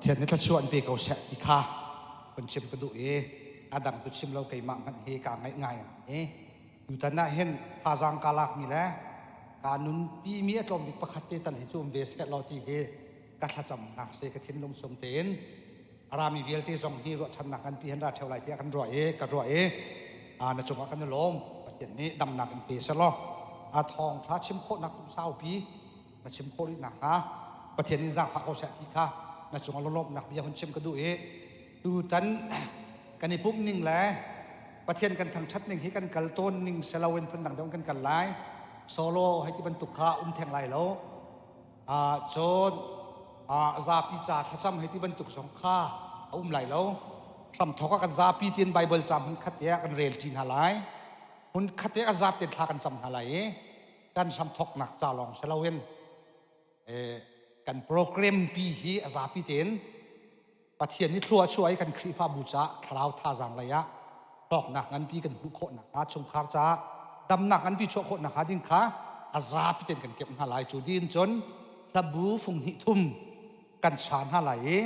Pathian nih thluachuah an pe ko seh ti kha hun chim ka duh i a dang tu chim lo keimah hmanh hi kaa ngaih ngai i tutan ah hin thazaang kaa lakmi le kaa nunpi mi a tlawm bik pakhat te tal hi cu um ve seh law ti hi ka thlacamnak si. Ka thinlung chung tein a rami vialte zong hi ruahchannak nganpi han ra ṭheo lai tiah kan ruah i ka ruah i na cungah kan i lawm. Pathian nih damnak in pe seh law a thawngṭha chim khawhnak kum saupi na chim khawh rih nakhnga Pathian in zaangfah ko seh ti kha na cungah lawmhnak bia hun chim ka duh i tutan kan i pumh ning le Pathian kan thangṭhat ning hi kan kal tawn ning seloin phundang deuh in kan kal lai. Solo hei ti bantuk kha um theng lai lo. Cun zapi ca thlacam hei ti bantuk zong kha a um lai lo. Hramthawk ah kan zapi tiin Bible ca hmun khat te ah kan rel ṭi hna lai. Hmun khat te ah zap tein thla kan cam hna lai i kan hramthawknak ca lawng si loin kan program pi hi a zapi tein Pathian nih thlua a chuah i kan Khrihfabu caah thlarau thazaang lei ah hlawknak nganpi kan hmuh khawh nakhnga, chungkhar caah damnak nganpi chuah khawh nakhnga ding kha a zapi tein kan kemh hna lai. Cu din cun hlabu fung hnih thum kan sa hna lai i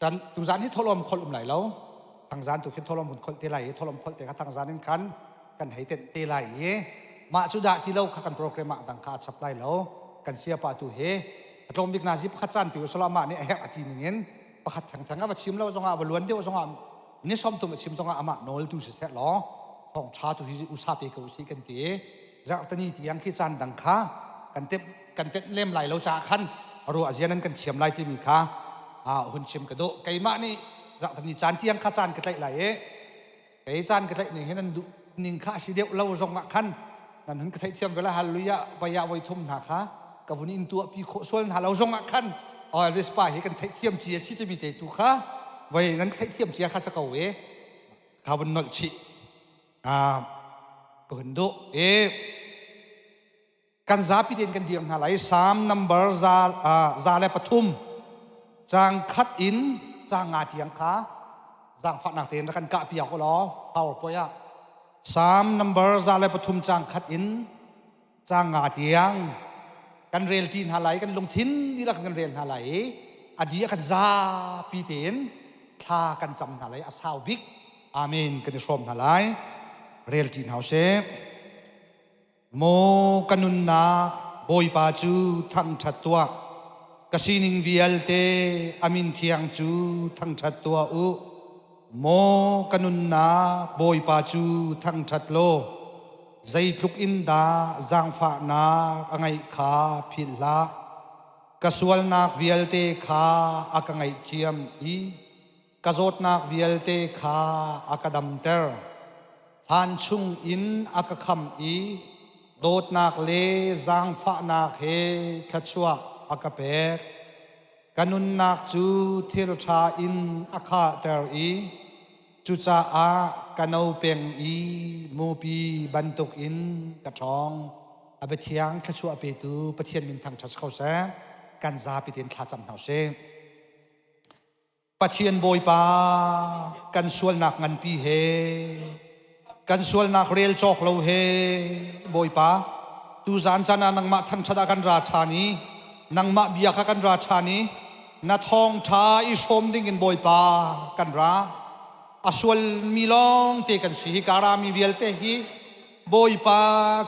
kan tuzan hi tholom kholh um lai lo. Thangzan tu khin tholom hun kholh te lai i tholom kholh te kha thangzan in khan kan hei tenh te lai i mah cu dah ti lo kha kan program ah dang kha a chap lai lo. Kan siapa tu hi a tlawm bik nazi pakhat caan pi usala mah nih a herh a ti ning in pakhat thengtheng a va chim lo zongah, va luan deuh zongah, ni 30 a chim zongah amah nawl tu siseh law thawng tha tu hi usa pe ko si kan ti. Zarhtani tiang khi caan dang kha kan tep kan tep lem lai lo ca khan ruah zian an kan thiam lai timi kha hun chim ka duh. Keimah nih zarhtani caan tiang kha caan ka tlaih lai i kei caan ka tlaih ning hin nan duh ning kha si deuh lo zong ah khan nan hun ka theihthiam ve la. Hallelujah vaya voi thum hna kha ka vun in tuah pi khawh sual hna lo zong ah khan Elvis pa hi kan theihthiam cia si timi te tu kha voi nan theihthiam cia kha sa ko e kha vun nolh chih ka hun duh e. Kan zapi tein kan dir hna lai. Psalm number 103 caang khat in caang nga tiang kha zaangfahnak tein rak kan kah piak u law PowerPoint ah. Psalm number 103 caang khat in caang nga tiang kan rel ṭi hna lai. Kan lungthin dihlak kan rel hna lai i a di a kan zapi tein thla kan cam hna lai. A sau bik amen kan i hrawm hna lai. Rel ṭi hna usih. Maw ka nunnak, Bawipa cu thangṭhat tuah. Ka sining vialte a min thiang cu thangṭhat tuah u. Maw ka nunnak, Bawipa cu thangṭhat law, zeitluk in dah zaangfahnak a ngeih kha philh hlah. Ka sualnak vialte kha a ka ngaihthiam i ka zawtnak vialte kha a ka damter. Hlan chung in a ka khamh i dawtnak le zaangfahnak he thluachuah a ka pek. Ka nunnak cu thil ṭha in a khahter i cucaah ka no peng i mupi bantukin ka ṭhawng. A biathiang thluachuah petu Pathian min thangṭhat si ko seh. Kan zapi tein thlacam hna usih. Pathian Bawipa, kan sualnak nganpi he, kan sualnak rel cawk lo he, Bawipa, tuzan caan ah nangmah thangṭhat ah kan ra ṭhan i nangmah bia kha kan ra ṭhan i na thawngṭha i hrawm dingin Bawipa kan ra. A sualmi lawng te kan si hi ka rami vialte hi Bawipa,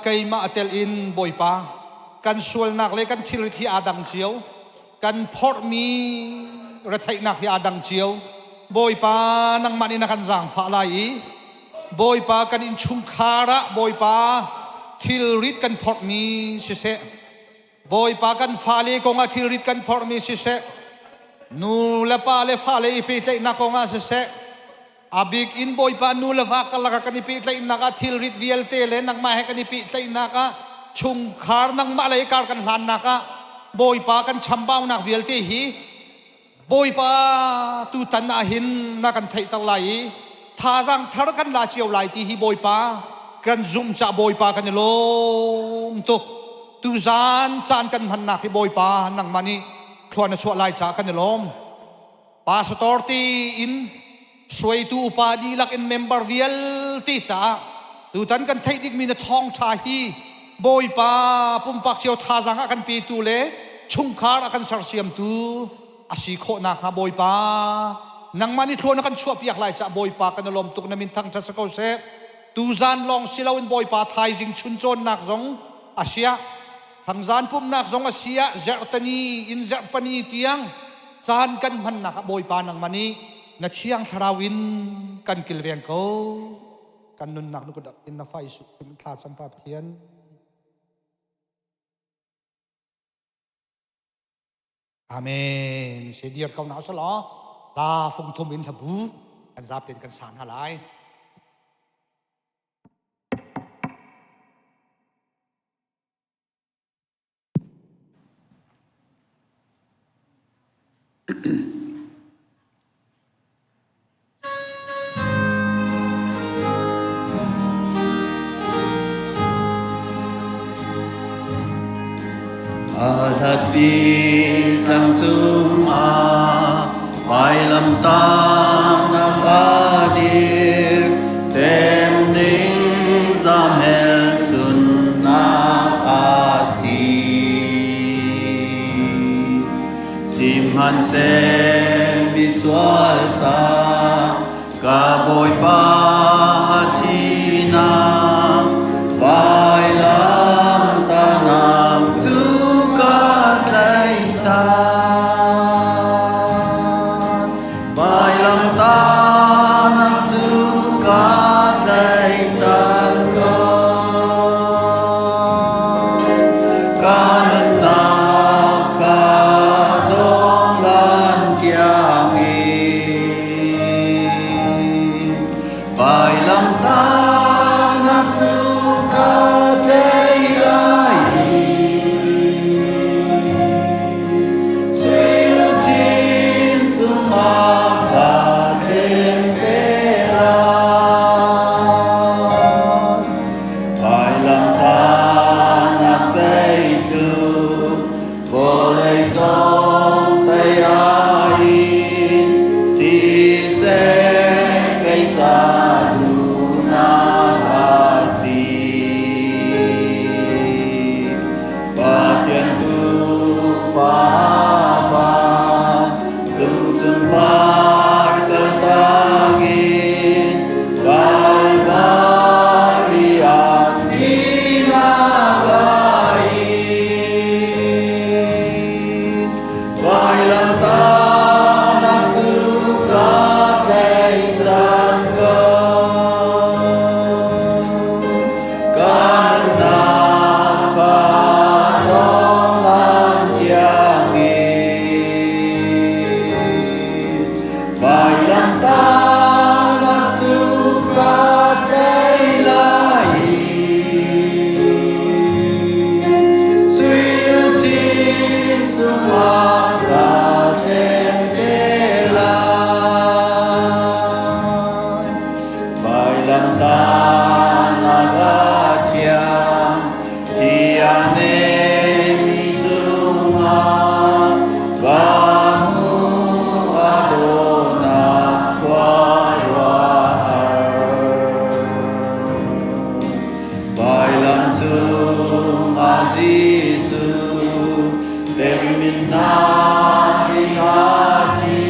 keimah a tel in Bawipa, kan sualnak le kan thilrit hi aa dang cio. Kan phorhmi retheihnak hi aa dang cio. Bawipa, nangmah nih na kan zaangfah lai i Bawipa, kan innchungkhar ah Bawipa, thilrit kan phorhmi siseh, Bawipa, kan fale kongah thilrit kan phorhmi siseh, nu le pa le fale i pehtlaihnak kongah siseh, a bik in Bawipa, nu le va karlak ah kan i pehtlaihnak ah thilrit vialte le nangmah he kan i pehtlaihnak ah, chungkhar nangmah lei kar kan hlannak ah Bawipa, kan chambaunak vialte hi Bawipa, tutan ah hin na kan theihter lai i thazaang thar kan la cio lai ti hi Bawipa kan zumh cah Bawipa kan i lawm tuk. Tuzan caan kan hmannak hi Bawipa, nangmah nih thlua na chuah lai caah kan i lawm. Pastor ti in hruaitu upa dihlak in member vialte caah tutan kan theih dikmi na thawngṭha hi Bawipa, pumpak cio thazaang a kan petu le chungkhar a kan sersiamtu. A si khawh nakhnga Bawipa, nangmah nih thlua na kan chuahpiak lai caah Bawipa kan i lawm tuk. Na min thangṭhat si ko seh. Tuzan lawng si loin Bawipa thaizing chun cawnnak zong a siah, thangzan pumhnak zong a siah, zerhtani in zerhpani tiang caan kan hmannak ah Bawipa nangmah nih na Thiang Thlarau in kan kilveng ko. Kan nunnak na kut in na fa Jesuh Khrih thla cam Pa Pathian. Amen. Se dir ko na usalaw la fung thum in hlabu kan zap ten kan sa hna lai. A hlatbik tlang cungah vailamtahnak a dir, tem ning zam hmelchunhnak a si. Sihmanhseh misual ca ka Bawipa a thihnak vailamtahnak cu ka tlaihchan. Vailamtahnak cu ka tlaihchan ko. Ka nunnak ka dong lan tiangin vailamtahnak cu ka tlei lai i sui luchin cungah ka thlen te lai. Vailamtahnak zeitluk vawlei zong tei in siseh kei ca duhnak a si. Pathian tuufa van cung sunpar kaltak in Kalvari ah thihnak a in. Vailamtahnak cu ka tlaihchan ko. Ka nunnak kha dong lan tiangin vailamtahnak cu ka tlei lai i sui luchin cungah ka thlen te lai. Vailamtahnak a thiang, thi a nemi cungah ka hmuh a dawhnak khuaruahhar. Vailam cungah Jesuh temminnak in a thi,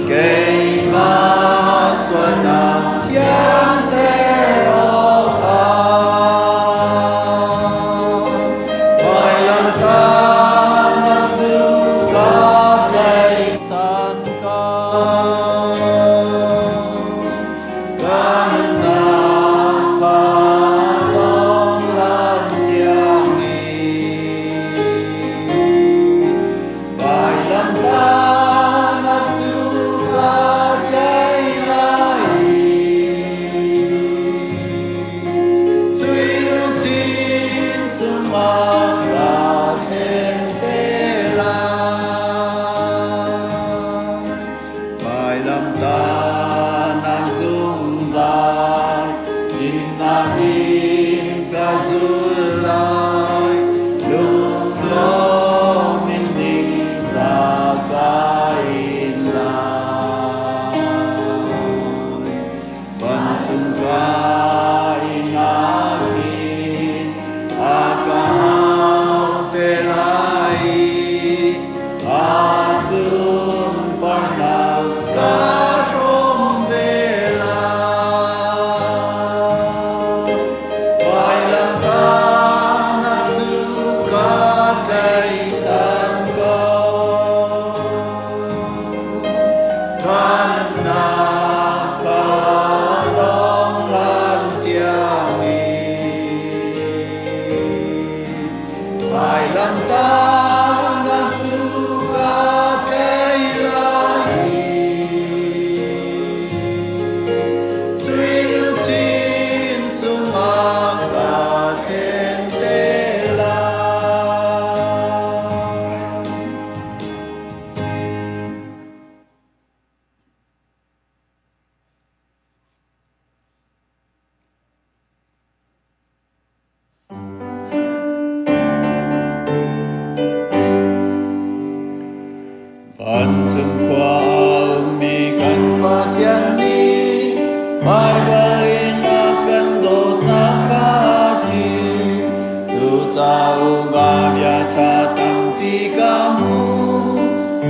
keimah sualnak thianter awkah. Vailamtahnak cu ka tlaihchan ko. Ka nunnak kha dong lan tiangin vailamtahnak cu ka tlai lai i sui luchin cungah ka thlen te lai. Vailamtahnak zungzal dinnak in ka zul lai, lunglawm in ningzah ka in lai. Vancung ka in ah khin a ka au te lai i a.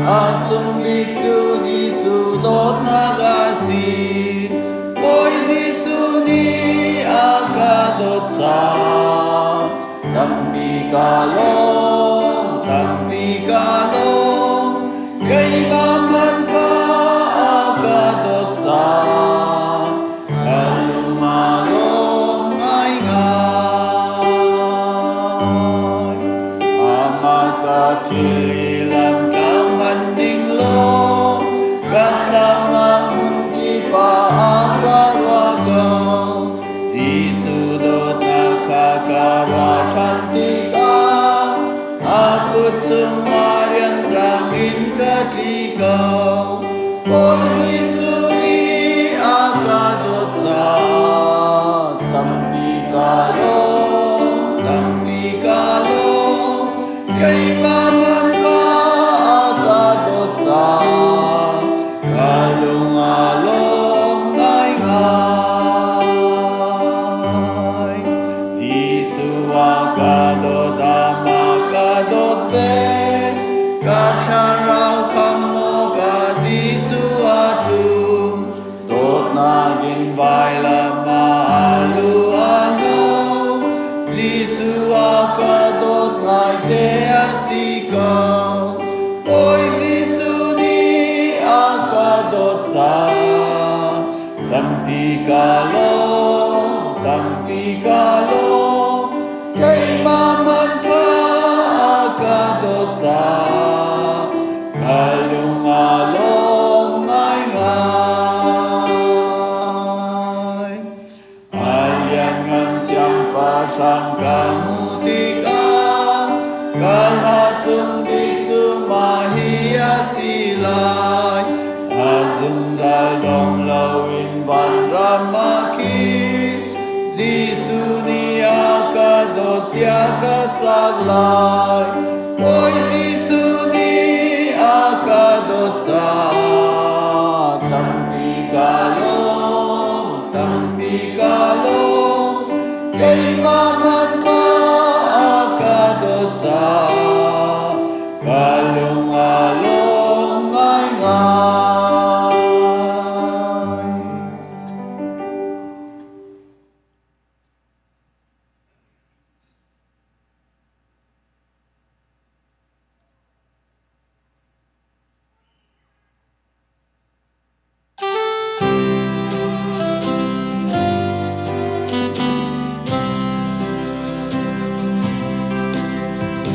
A sung bik cu Jesuh dawtnak a si. Bawi Jesuh nih a ka dawt caah tampi ka lawm, tampi ka lawm. Keimah hmanh kha a ka dawt caah ka lung aa lawm ngaingai. Amah ka thil i lamtlang hman ning law kan tlaunak hmun kip ah a ka ruah ko. Jesuh dawtnak kha ka ruah ṭhan tikah a kut chungah rianrang in ka tli ko. Bawi Jesuh nih a ka dawt caah tampi ka lawm, tampi ka lawm. Keimah hmanh kha a ka dawt caah ka lung aa lawm ngaingai. Jesuh a ka dawt, amah ka dawt ve. Ka thlarau khamh awkah Jesuh a ṭum. Dawtnak in vailam ah a lu a hlo. Jesuh a ka dawt ngaite a si ko. Bawi Jesuh nih a ka dawt caah tampi ka lawm, tampi ka lawm. Keimah hmanh kha a ka dawt caah ka lung aa lawm ngaingai. A lianngan siangpahrang ka hmuh tikah ka hla sung bik cu mah hi a si lai. A zungzal dong loin vanram ah khin Jesuh nih a ka dawt tiah ka sak lai. Bawi Jesuh nih a ka dawt caah tampi ka lawm, tampi ka lawm. Keimah hmanh kha a ka dawt caah ka lung aa lawm ngaingai.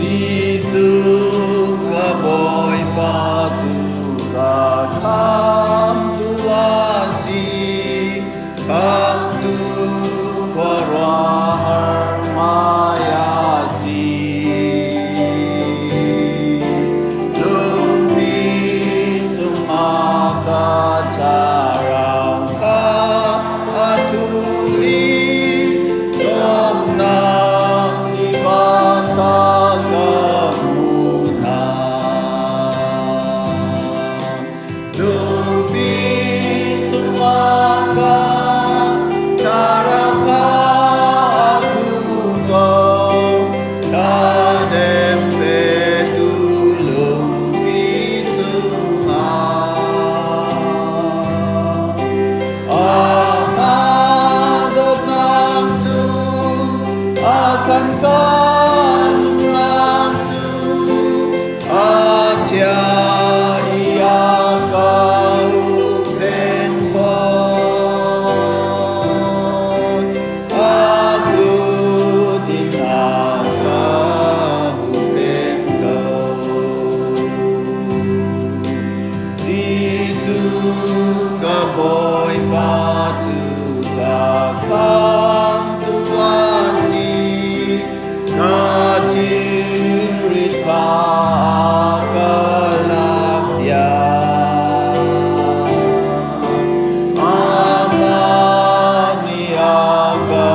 Jesuh ka Bawipa cu ka khamtu a si. Khamtu khuaruahhar ngai a si. Lungpi chungah ka thlarau kha a thu i lawmhnak tiva kha ka hmu hna. Lungpi chungah ka thlarau kha a thu ko. Thladem petu lungpi chungah. Amah dawtnak cu a kan nunnak cu a chia i a ka huhphenh fawn. A kut in a ka huhphenh ko. Jesuh ka Bawipa cu ka khamtu a si. Ka thilrit kha a ka lakpiak. Amah nih a ka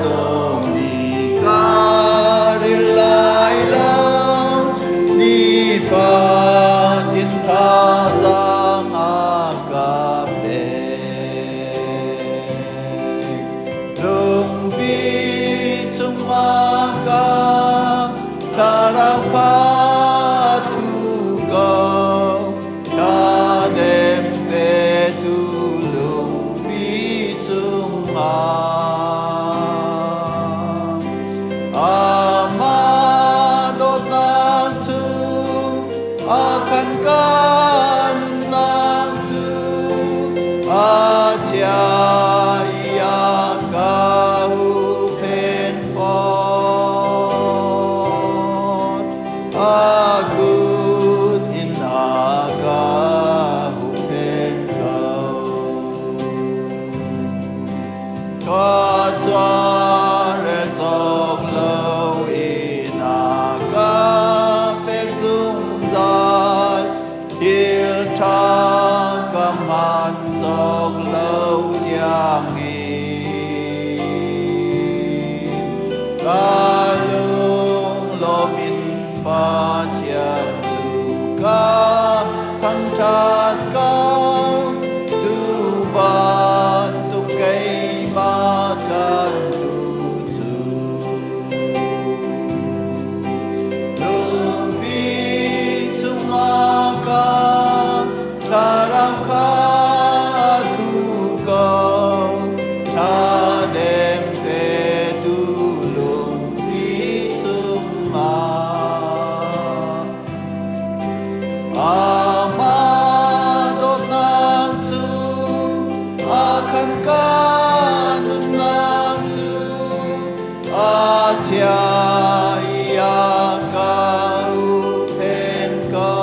dawmi ka ril lai lo. Nifatin thazaang a ka pek. Lungpi chungah ka thlarau kha thu ko. Ka lunglawm in Pathian cu ka thangṭhat ko. Cu bantuk keimah tlantu cu. Lungpi chungah ka thlarau kha a thu ko. Thladem petu lungpi chungah. Amah dawtnak cu a khan ka nunnak cu a chia i a ka huhphenh ko.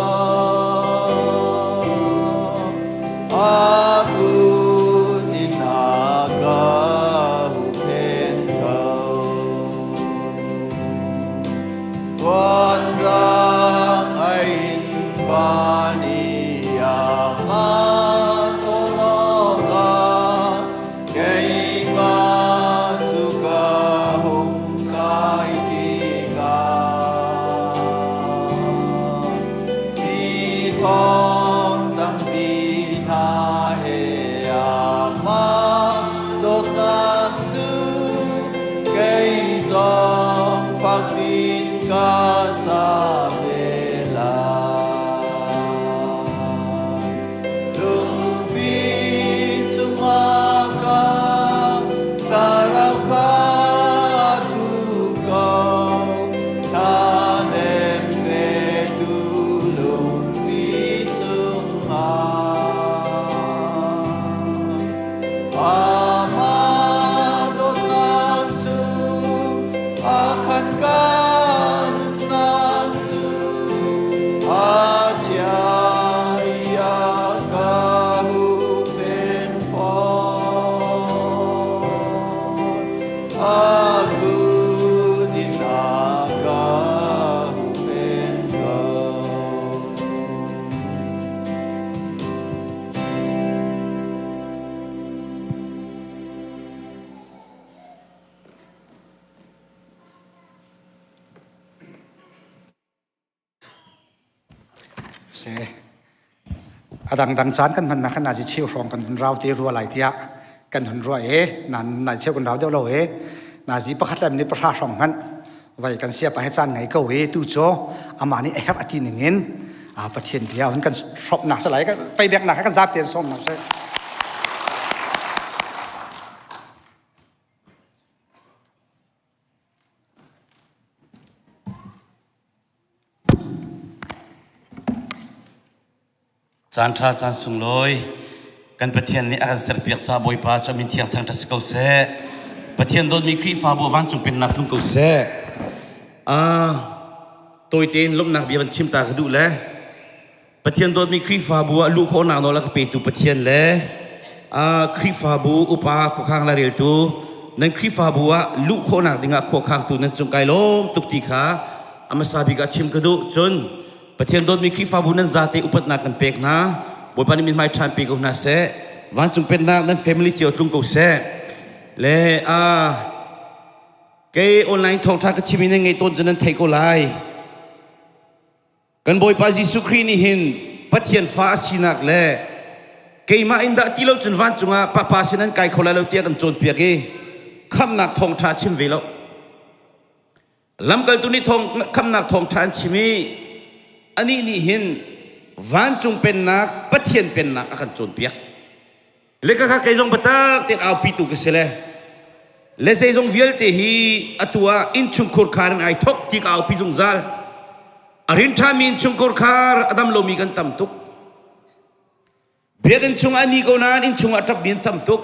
A kut in a ka huhphenh ko. Tuanrang a innpa nih amah tawl awkah keimah cu ka hung kai tikah mi thawng tampi hna he amah dawtnak cu kei zong fakpiin ka sa ve lai. Lungpi cungah ka thlarau kha thu ko, thladem petu lungpi cungah. Amah dawtnak cu a khan ka nunnak cu a chia i a ka huhphenh fawn. A kut in a ka huhphenh ko. Se a dangdang caan kan hmannak kan nazi cheu hrawng kan hun rau te rua lai tiah kan hun rua e nan nai cheu kan rau deuh lo e nazi pakhat le ni pahra hrawng hmanh vai kan sia pa he caan ngei ko e tu cu amah nih a herh a ti ning in a Pathian bia hun kan hrawmnak se lai pei biaknak kan zap te sawm nak se Caan ṭha caan sunglawi kan Pathian nih a kan serpiak ca Bawipa cu a min thiang thangṭhat si ko seh. Pathian dawtmi Khrihfabu vancung pennak tlung ko seh. Ah, tawi tein lawmhnak bia van chim ta ka duh le Pathian dawtmi Khrihfabu ah luh khawhnak nawl a ka petu Pathian le ah, Khrihfabu upa khuakhang laireltu nan Khrihfabu ah luh khawhnak dingah khuakhangtu nan cung kai lawm tuk ti kha a hmasa bik ah chim ka duh. Cun Pathian dawtmi Khrihfabu nan zate upatnak kan pek hna. Bawipa nih mithmai ṭhan pe ko hna seh. Vancung pennak nan family cio tlung ko seh. Le a kei online thawngṭha ka chim i nan ngaih tawn cu nan thei ko lai. Kan Bawipa Jesuh Khrih nih hin Pathian fa a sinak le keimah in dah ti lo cun vancung ah papa sin an kai kho lai lo tiah kan cawnpiak i khamhnak thawngṭha chim ve lo. Lamkaltu nih thawng, khamnak thawngṭha an chim i anih nih hin vancung pennak Pathian pennak a kan cawnpiak. Le ka kha kei zong biatak tein aupitu ka si le le zeizong vialte hi atu ah innchungkhur khar in ai thok ti ka aupi zungzal. A rin ṭhami innchungkhur khar a dam lomi kan tam tuk. Biakinn chung ah ni ko nain inn chung ah ṭapmi an tam tuk.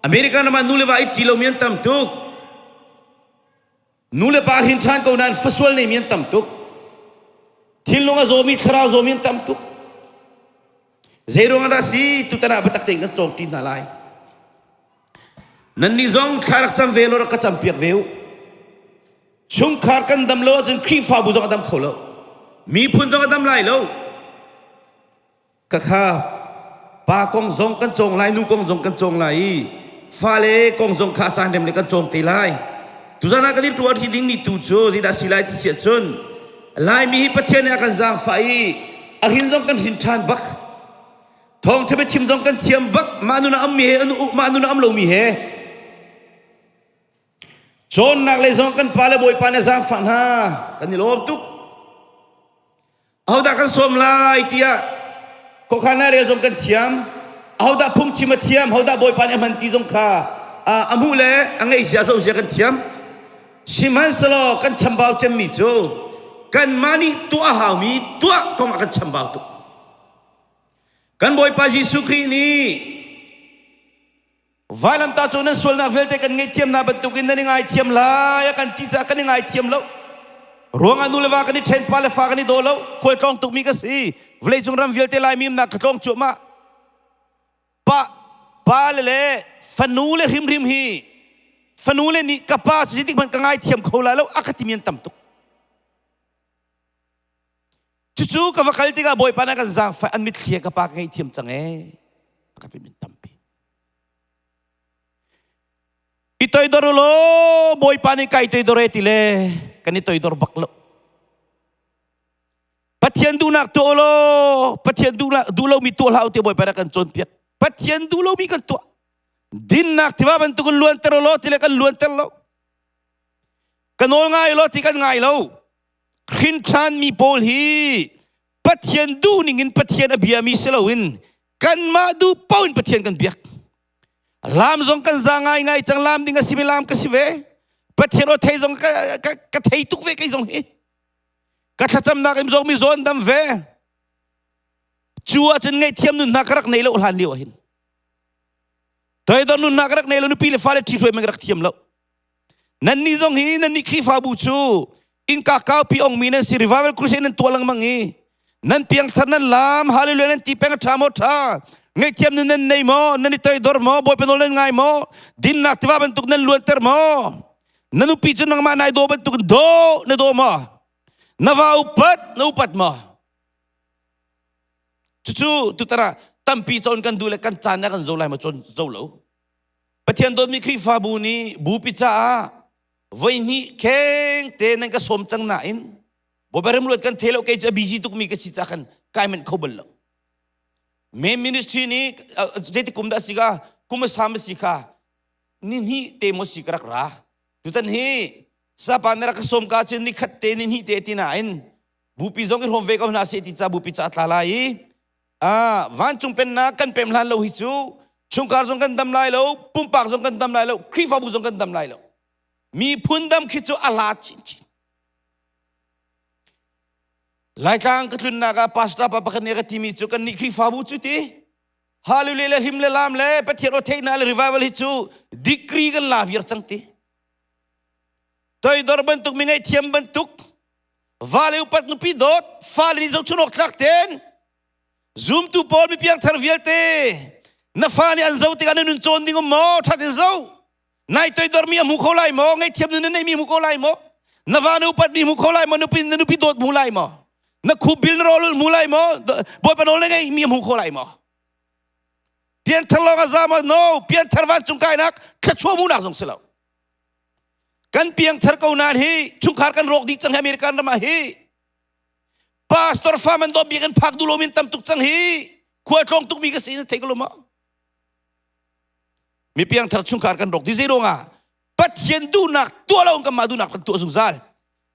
American ram ah nu le va i ṭi lomi an tam tuk. Nu le pa hrin ṭhan ko nain fasual neimi an tam tuk. Thinlung a zawmi, thlarau zawmi an tam tuk. Zei ruang ah dah si tutan ah biatak tein kan cawng ṭi hna lai. Nannih zong thla rak cam ve law rak ka campiak ve u. Chungkhar kan dam lo ahcun Khrihfabu zong a dam kho lo. Miphun zong a dam lai lo. Khakha pa kong zong kan cawng lai, nu kong zong kan cawng lai i fale kong zong kha caan rem le kan cawng te lai. Tuzan ah kan i ṭuan ṭi dingmi tu cu zeidah si lai ti si ahcun Laimi hi Pathian nih a kan zaangfah i a hrin zong kan hrin ṭhan bak. Thawngṭha biachim zong kan thiam bak. Mah nun a ammi he mah nun a am lomi he. Cawnnak lei zong kan pa le Bawipa nih a zaangfah hna. Kan i lawm tuk. Ahodah kan sawm lai tiah khuakhan rel zong kan thiam. Ahodah phungchim a thiam, ahodah Bawipa nih a hman ti zong kha a hmuh le a ngeih zia zoh zia kan thiam. Sihmanhsehlaw kan chambau cemmi cu kanmah nih tuah a haumi tuah kong ah kan chambau tuk. Kan Bawipa Jesuh Khrih nih Vailamtah cu nan sualnak vialte kan ngaihthiam hna bantukin nan i ngaithiam lai a kan ti caah kan i ngaithiam lo. Ruangah nu le va kan i ṭhen, pa le fa kan i daw lo. Khualtlawng tukmi ka si. Vawleicung ram vialte Laimi umnak ka tlawng cuahmah. Pa, pa le le fanu le hrimhrim hi fanu le nih ka pa cu zeitik hmanh ka ngaithiam kho lai lo a ka timi an tam tuk. Cucu ka va kal tikah Bawipa nih a kan zaangfah an mitthli ka pa ka ngaihthiam cang ee a ka timi an tampi. I toidor u law Bawipa nih kai toidor e ti le kan i toidor bak lo. Pathian duhnak tuah u law Pathian duhnak duh lomi tuah hlah u ti Bawipa nih a kan cawnpiak. Pathian duh lomi kan tuah. Dinnak tiva bantukin luanter u law ti le kan luanter lo. Ka nawl ngai law ti kan ngai lo. Hrin ṭhanmi pawl hi Pathian duh ning in Pathian a biami si loin kanmah duh paoh in Pathian kan biak. Lam zong kan za ngaingai cang lam ding a simi lam ka si ve. Pathian aw thei zong ka, ka, ka thei tuk ve kei zong hi. Ka thlacamnak in zong mi zawn dam ve. Cu ahcun ngaihthiam nun hna ka rak nei lo hlan lio ah hin. Toidor nun hna ka rak nei lo nupi le fale ṭhi hruai ka rak thiam lo. Nannih zong hi nannih Khrihfabu cu innka kaupi ongmi nan si revival crusade nan tuah lengmang i nan piangthar nan lam hallelujah nan ti peng a ṭha maw ṭha ngaihthiam nun nan nei maw nan i toidor maw Bawipa nawl nan ngai maw dinnak tiva bantuk nan luanter maw na nupi cu nangmah nai daw bantuk in daw na daw maw na va upat na upat maw cucu tutara tampi cawn kan duh le kan caan na kan zo lai maw cawn zo lo Pathian dawtmi Khrihfabu nih bupi caah voihnih kheng te nan ka sawm cang nain Bawipa remruat kan thei lo kei cu a busy tukmi ka si caah khan kai manh kho bal lo. Main ministry nih zeiti kum dah si ka kum a sam a si kha ni hnih te maw si ka rak ra. Tutan hi sapa na rak ka sawm ka cun ni khat te ni hnih te ti nain bupi zong i hrawm ve ko hna seh ti ca bupi ca a tla lai i Ah, vancung pennak kan pem hlan lo hi cu chungkhar zong kan dam lai lo, pumpak zong kan dam lai lo, Khrihfabu zong kan dam lai lo. Miphun dam khi cu a la chinchin. Laitlang ka tlunnak ah pastor pa pakhat nih a ka timi cu kan nih Khrihfabu cu ti Hallelujah le hlim le lam le Pathian aw theihnak le revival hi cu degree kan la viar cang ti. Toidor bantuk mi ngaihthiam bantuk vale upat nupi dawt fale nih zohchun awk tlak ten zumtu pawl mi piangthar vialte na fa nih an zo tikah na nun cawn ding um maw ṭhat in zo nai toidor mi a hmu kho lai maw ngaihthiam nun na neih mi hmu kho lai maw na va na upat mi hmu kho lai maw nupi na nupi dawt hmu lai maw na khup bil na rawlul hmu lai maw bawipa nawl na ngeih mi hmu kho lai maw pianthar lawng a za maw no pianthar vancung kainak thluachuah hmuhnak zong si lo Kan piangthar ko nain hi chungkhar kan rawk dih cang hi American ram ah hi. Pastor fa man dawt biakinn phak duh lomi tam tuk cang hi. Khua tlawng tukmi ka si na thei ko lo maw? Mi piangthar chungkhar kan rawk dih zei ruangah Pathian duhnak tuah lo kan mah duhnak kan tuah zungzal.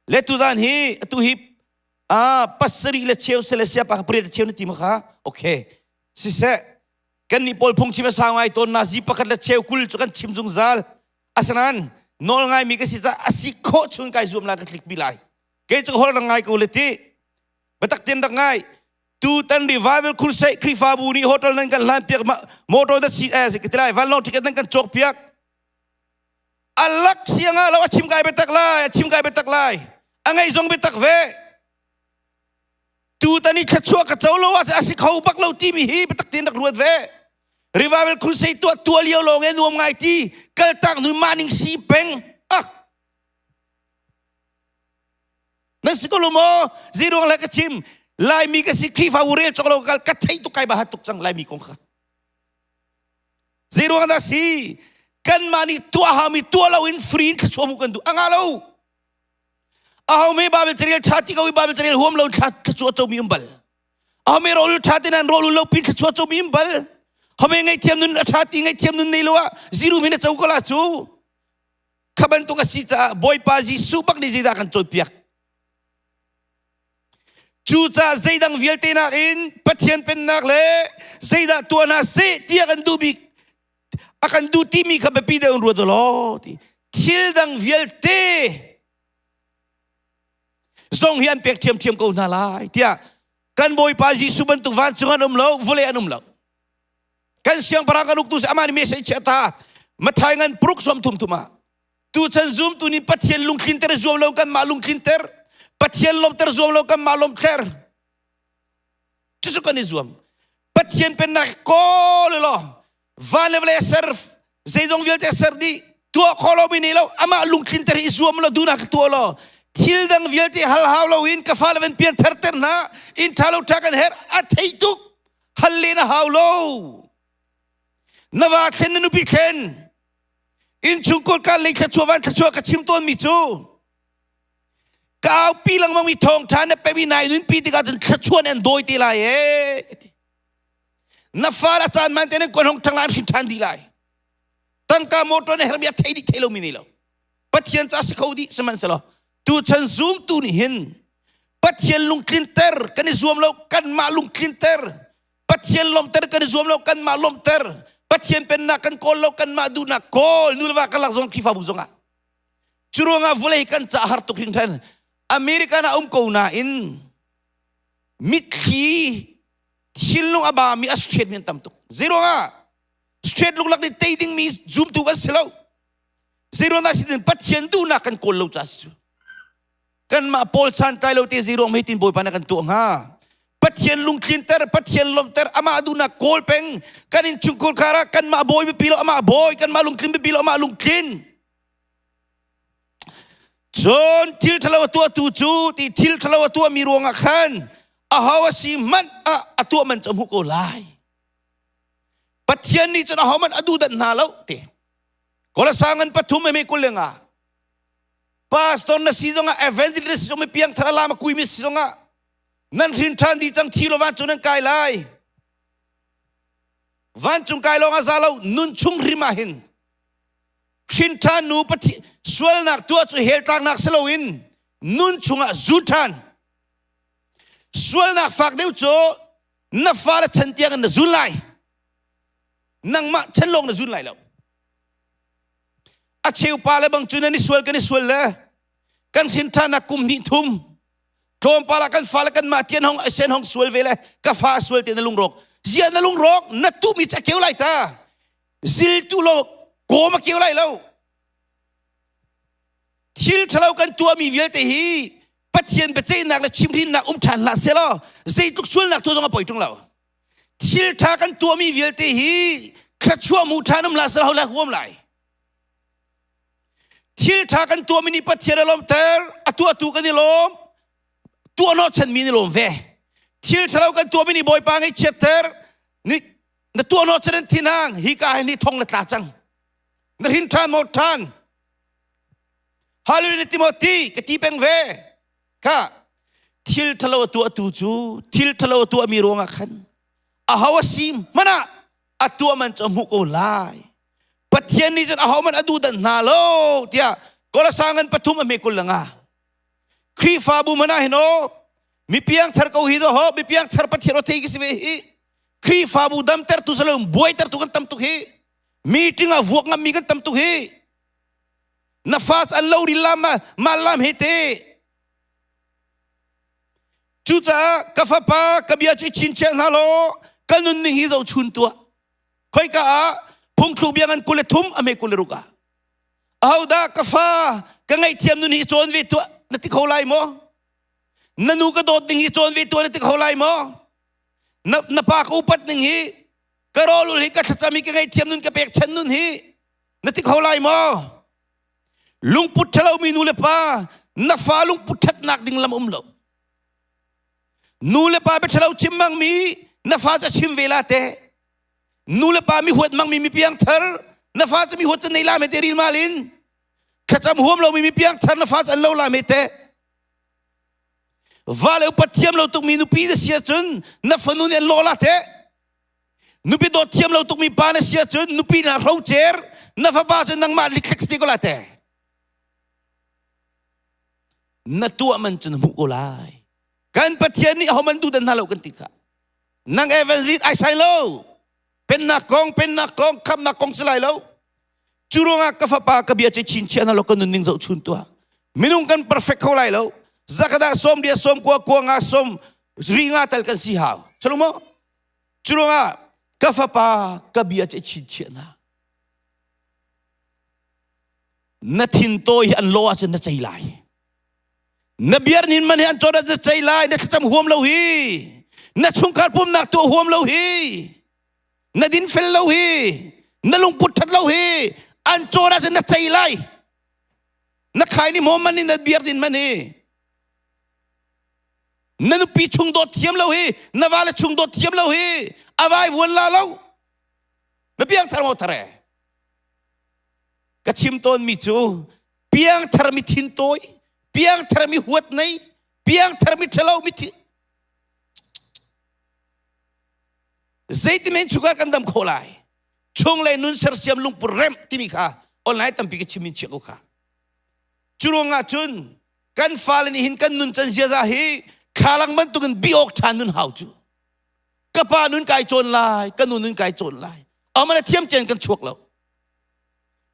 Le tuzan hi atu hi ah pasarih le cheu se le siapa pariat le cheu na ti ma kha? Okay. Siseh kan nih pawl phungchim a sau ngai tawn na zi pakhat le cheu 20 cu kan chim zungzal. Asinain nawl ngaimi ka si caah a si khawh chung kai zuam lai ka tlikpi lai. Kei cu hol rak ngai ko le ti. Biatak ten rak ngai. Tutan revival crusade Khrihfabu nih hotel nan kan hlan piak motor da si eh ka ti lai vanlawng ticket nan kan cawk piak. Alak sianga lo a chim kai biatak lai a chim kai biatak lai. A ngei zong biatak ve. Tutan i thluachuah ka co lo ahcun a si kho bak lo timi hi biatak tein rak ruat ve. Revival crusade tuah tuah lio lawng e nuam ngai ti kaltak nu mah ning si peng ah nan si ko lo maw ziruang le ka chim Laimi ka si Khrihfabu rel cawk lo kal ka thei tuk kai ba hat tuk cang Laimi kong kha zeiruang dah si? Kanmah nih tuah haumi tuah loin free in thluachuah hmuh kan duh. A ngah lo. Aho me Bible carel ṭha ti ko i Bible carel huam lo thla thluachuah comi um bal. Aho me rawl ṭha ti nan rawl lo pin thluachuah comi um bal. Hame ngaihthiam nun a ṭha ti ngaihthiam nun nei lo ah ziru min a co ko la cu. Kha bantuk a si caah Bawipa Jesuh bak nih zeidah kan cawnpiak. Cucaah zeidang vialte nakin Pathian pennak le zeidah tuah hna seh tiah kan duh bik a kan duh timi kha biapi deuh in ruat law ti thil dang vialte zong hi an pek ṭhiamṭhiam ko hna lai tiah kan Bawipa Jesuh bantuk vancung an um lo vawlei an um lo kan siangpahrang kan uktu si amah nih message a ta Mathai ngan paruk som thum thum ah Tuchan zumtu nih Pathian lungtlinter zuam lo kanmah lungtlinter, Pathian lawmter zuam lo kanmah lawmtler. Cucu kan i zuam. Pathian pennak kawl law van le vawlei ser zeizong vialte ser dih tuah khawh lomi nih lo amah lungtlinter i zuam lo duhnak tuah law thil dang vialte hal hau loin ka fale van pian therter hna inn ṭha lo ṭha kan herh a thei tuk hal len a hau lo na va thlen na nupi thlen Innchungkhar ka lei thluachuah van thluachuah ka chim tawnmi cu ka aupi lengmang mi thawngṭha na pemi nai nunpi tikah cun thluachuah nih an dawi te lai ee ka ti. Na fale a caan man te nan kuan hong ṭhang lai an hrin ṭhan dih lai. Tangka motor na hermi a thei dih thei lomi nei lo. Pathian ca si kho dih sihmanhsehlaw tuchan zumtu nih hin Pathian lungtlinter kan i zuam lo kanmah lungtlinter Pathian lawmhter kan i zuam lo kanmah lawmhter Pathian pennak kan kawl lo kanmah duhnak kawl nu le va karlak zong Khrihfabu zongah cu ruangah vawlei kan ca har tuk hringhran American ah um ko nain mitthli thinlung a bami a straight mi an tam tuk zei ruangah straight luklak nih tei dingmi zumtu kan si lo zei ruangah si Pathian duhnak kan kawl lo ca si cu kanmah pawl santlai lo te zei ruang mei tin bawipa na kan tuah hnga Pathian lungtlinter Pathian lawmhter amah duhnak kawl peng kan innchungkhar khar ah kanmah bawi biapi lo amah bawi kanmah lungtlin biapi lo amah lungtlin cun thil ṭhalo a tuahtu cu ti thil ṭhalo a tuahmi ruangah khan aho a si hmanh ah a tuah man cu a hmuh ko lai Pathian nih cun aho hmanh a duhdanh hna lo ti Kolasa ngan pathum emi kul le nga Pastor na si zongah evangelist na si zong mi piangthar alam a kuimi si zongah nan hrin ṭhan dih cang thi lo vancung nan kai lai. Vancung kai lawng a za lo nun chung hrim ah hin hrin ṭhan nu pathi sualnak tuah cu hell tlaknak si loin nun chungah zu ṭhan sualnak fak deuh cu na fale chan tiang in na zun lai nangmah chan lawng na zun lai lo A cheu pa le bang cu nan i sual kan i sual le kan hrin ṭhannak kum hnih thum tlawmpal ah kan fale kanmah tian hong sen hong sual ve le ka fa a sual te na lungrawk zia na lungrawk na tuhmi cu a keu lai ta ziltu lo kawm a keu lai lo thil ṭhalo kan tuahmi vialte hi Pathian biaceihnak le chimhrinnak um ṭhan hlah selaw zeitluk sualnak tu zong a poi ṭung lo Thil ṭha kan tuahmi vialte hi thluachuah mu ṭha um la sal ho la huam lai. Thil ṭha kan tuahmi nih Pathian a lawmter, a tuahtu kan i lawm, tuah hnawhchanmi nih lawm ve. Thil ṭhalo kan tuahmi nih Bawipa ngaihchiatter, ni na tuah hnawhchan an thinhang, hi ka hin ni thong na tla cang. Na hrin ṭhan maw ṭhan? Hallelujah Timothy ka ti peng ve. Kha thil ṭhalo a tuahtu cu thil ṭhalo a tuahmi ruangah khan aho a si hmanh ah a tuah man cu a hmuh ko lai. Pathian nih cun aho man a duhdanh hna lo tiah Kolasa ngan pathum a hme kul nga. Khrihfabu man ah hin aw mi piangthar ko hi ho mi piangthar Pathian aw thei ki si ve hi Khrihfabu damtertu salo buaitertu kan tam tuk hi meeting ah vuak ngammi kan tam tuk hi na fa an lo ri lam ma lam he te cucaah ka fapa ka bia cu i chinchiah hna law ka nunning hi zohchun tuah khoika ah phungthluk bia ngan 23 a hme 26 ah ahodah ka fa ka ngaihthiam nun hi cawn ve tuah na ti kho lai maw na nu ka dawt ning hi cawn ve tuah na ti kho lai maw na, na pa ka upat ning hi ka rawlul hi ka thlacam hi ka ngaihthiam nun ka pekchan nun hi Na ti kho lai maw? Lungput ṭhalomi nu le pa na fa lungput ṭhatnak ding lam um lo. Nu le pa bia ṭhalo chim mangmi na fa cu a chim ve la te. Nu le pa mi huat mangmi mi piangthar Na fa cu mi huat cu nei la me te ril mal in. Thlacam huam lomi mi piangthar na fa cu an lo la me te. Va le upat thiam lo tukmi nupi na si ahcun na fanu nih an lawh la te. Nupi dawt thiam lo tukmi pa na si ahcun nupi na hrocer na fapa cu nangmah likhlek si ko la te. Na tuah man cu na hmuh ko lai. Kan Pathian nih ahoman duh dan hna lo kan ti kha. Nang evangelist ai sai lo. Pennak kong, pennak kong, khamnak kong si lai lo. Cu ruangah ka fapa ka bia cu chinchiah na lo ka nunning zoh chun tuah. Minung kan perfect kho lai lo. Zakada som dia som kua kua nga som ri nga tal kan si hau. Shalom mo. Cu ruangah ka fapa ka bia cu chinchiah na. Na thin tawi hi an lo ahcun na cei lai. Na biar nin man hi an cawt na cei lai. Na thlacam huam lo hi. Na chungkhar pumnak tuah huam lo hi. Na din fel lo hi. Na lungput that lo hi. An cawt ahcun na cei lai. Na khai ni maw man ni na biar din man hi. Na nupi chung dawt thiam lo hi. Na vale chung dawt thiam lo hi. A vai vuan la lo. Na piang thar maw thare? Ka chim tawnmi cu piangthar mi thin tawi, piangthar mi huat nei, piangthar mi ṭhalo mi thi zeiti men chungah kan dam khawh lai chung le nun sersiam lungput remh timi kha online tampi ka chim in chiah ko kha cu ruangah cun kan fale nih hin kan nun can ziaza hi thlalang bantukin bi awk ṭha nun hau cu ka pa nun kai cawn lai ka nu nun kai cawn lai amana thiam cian kan chuak lo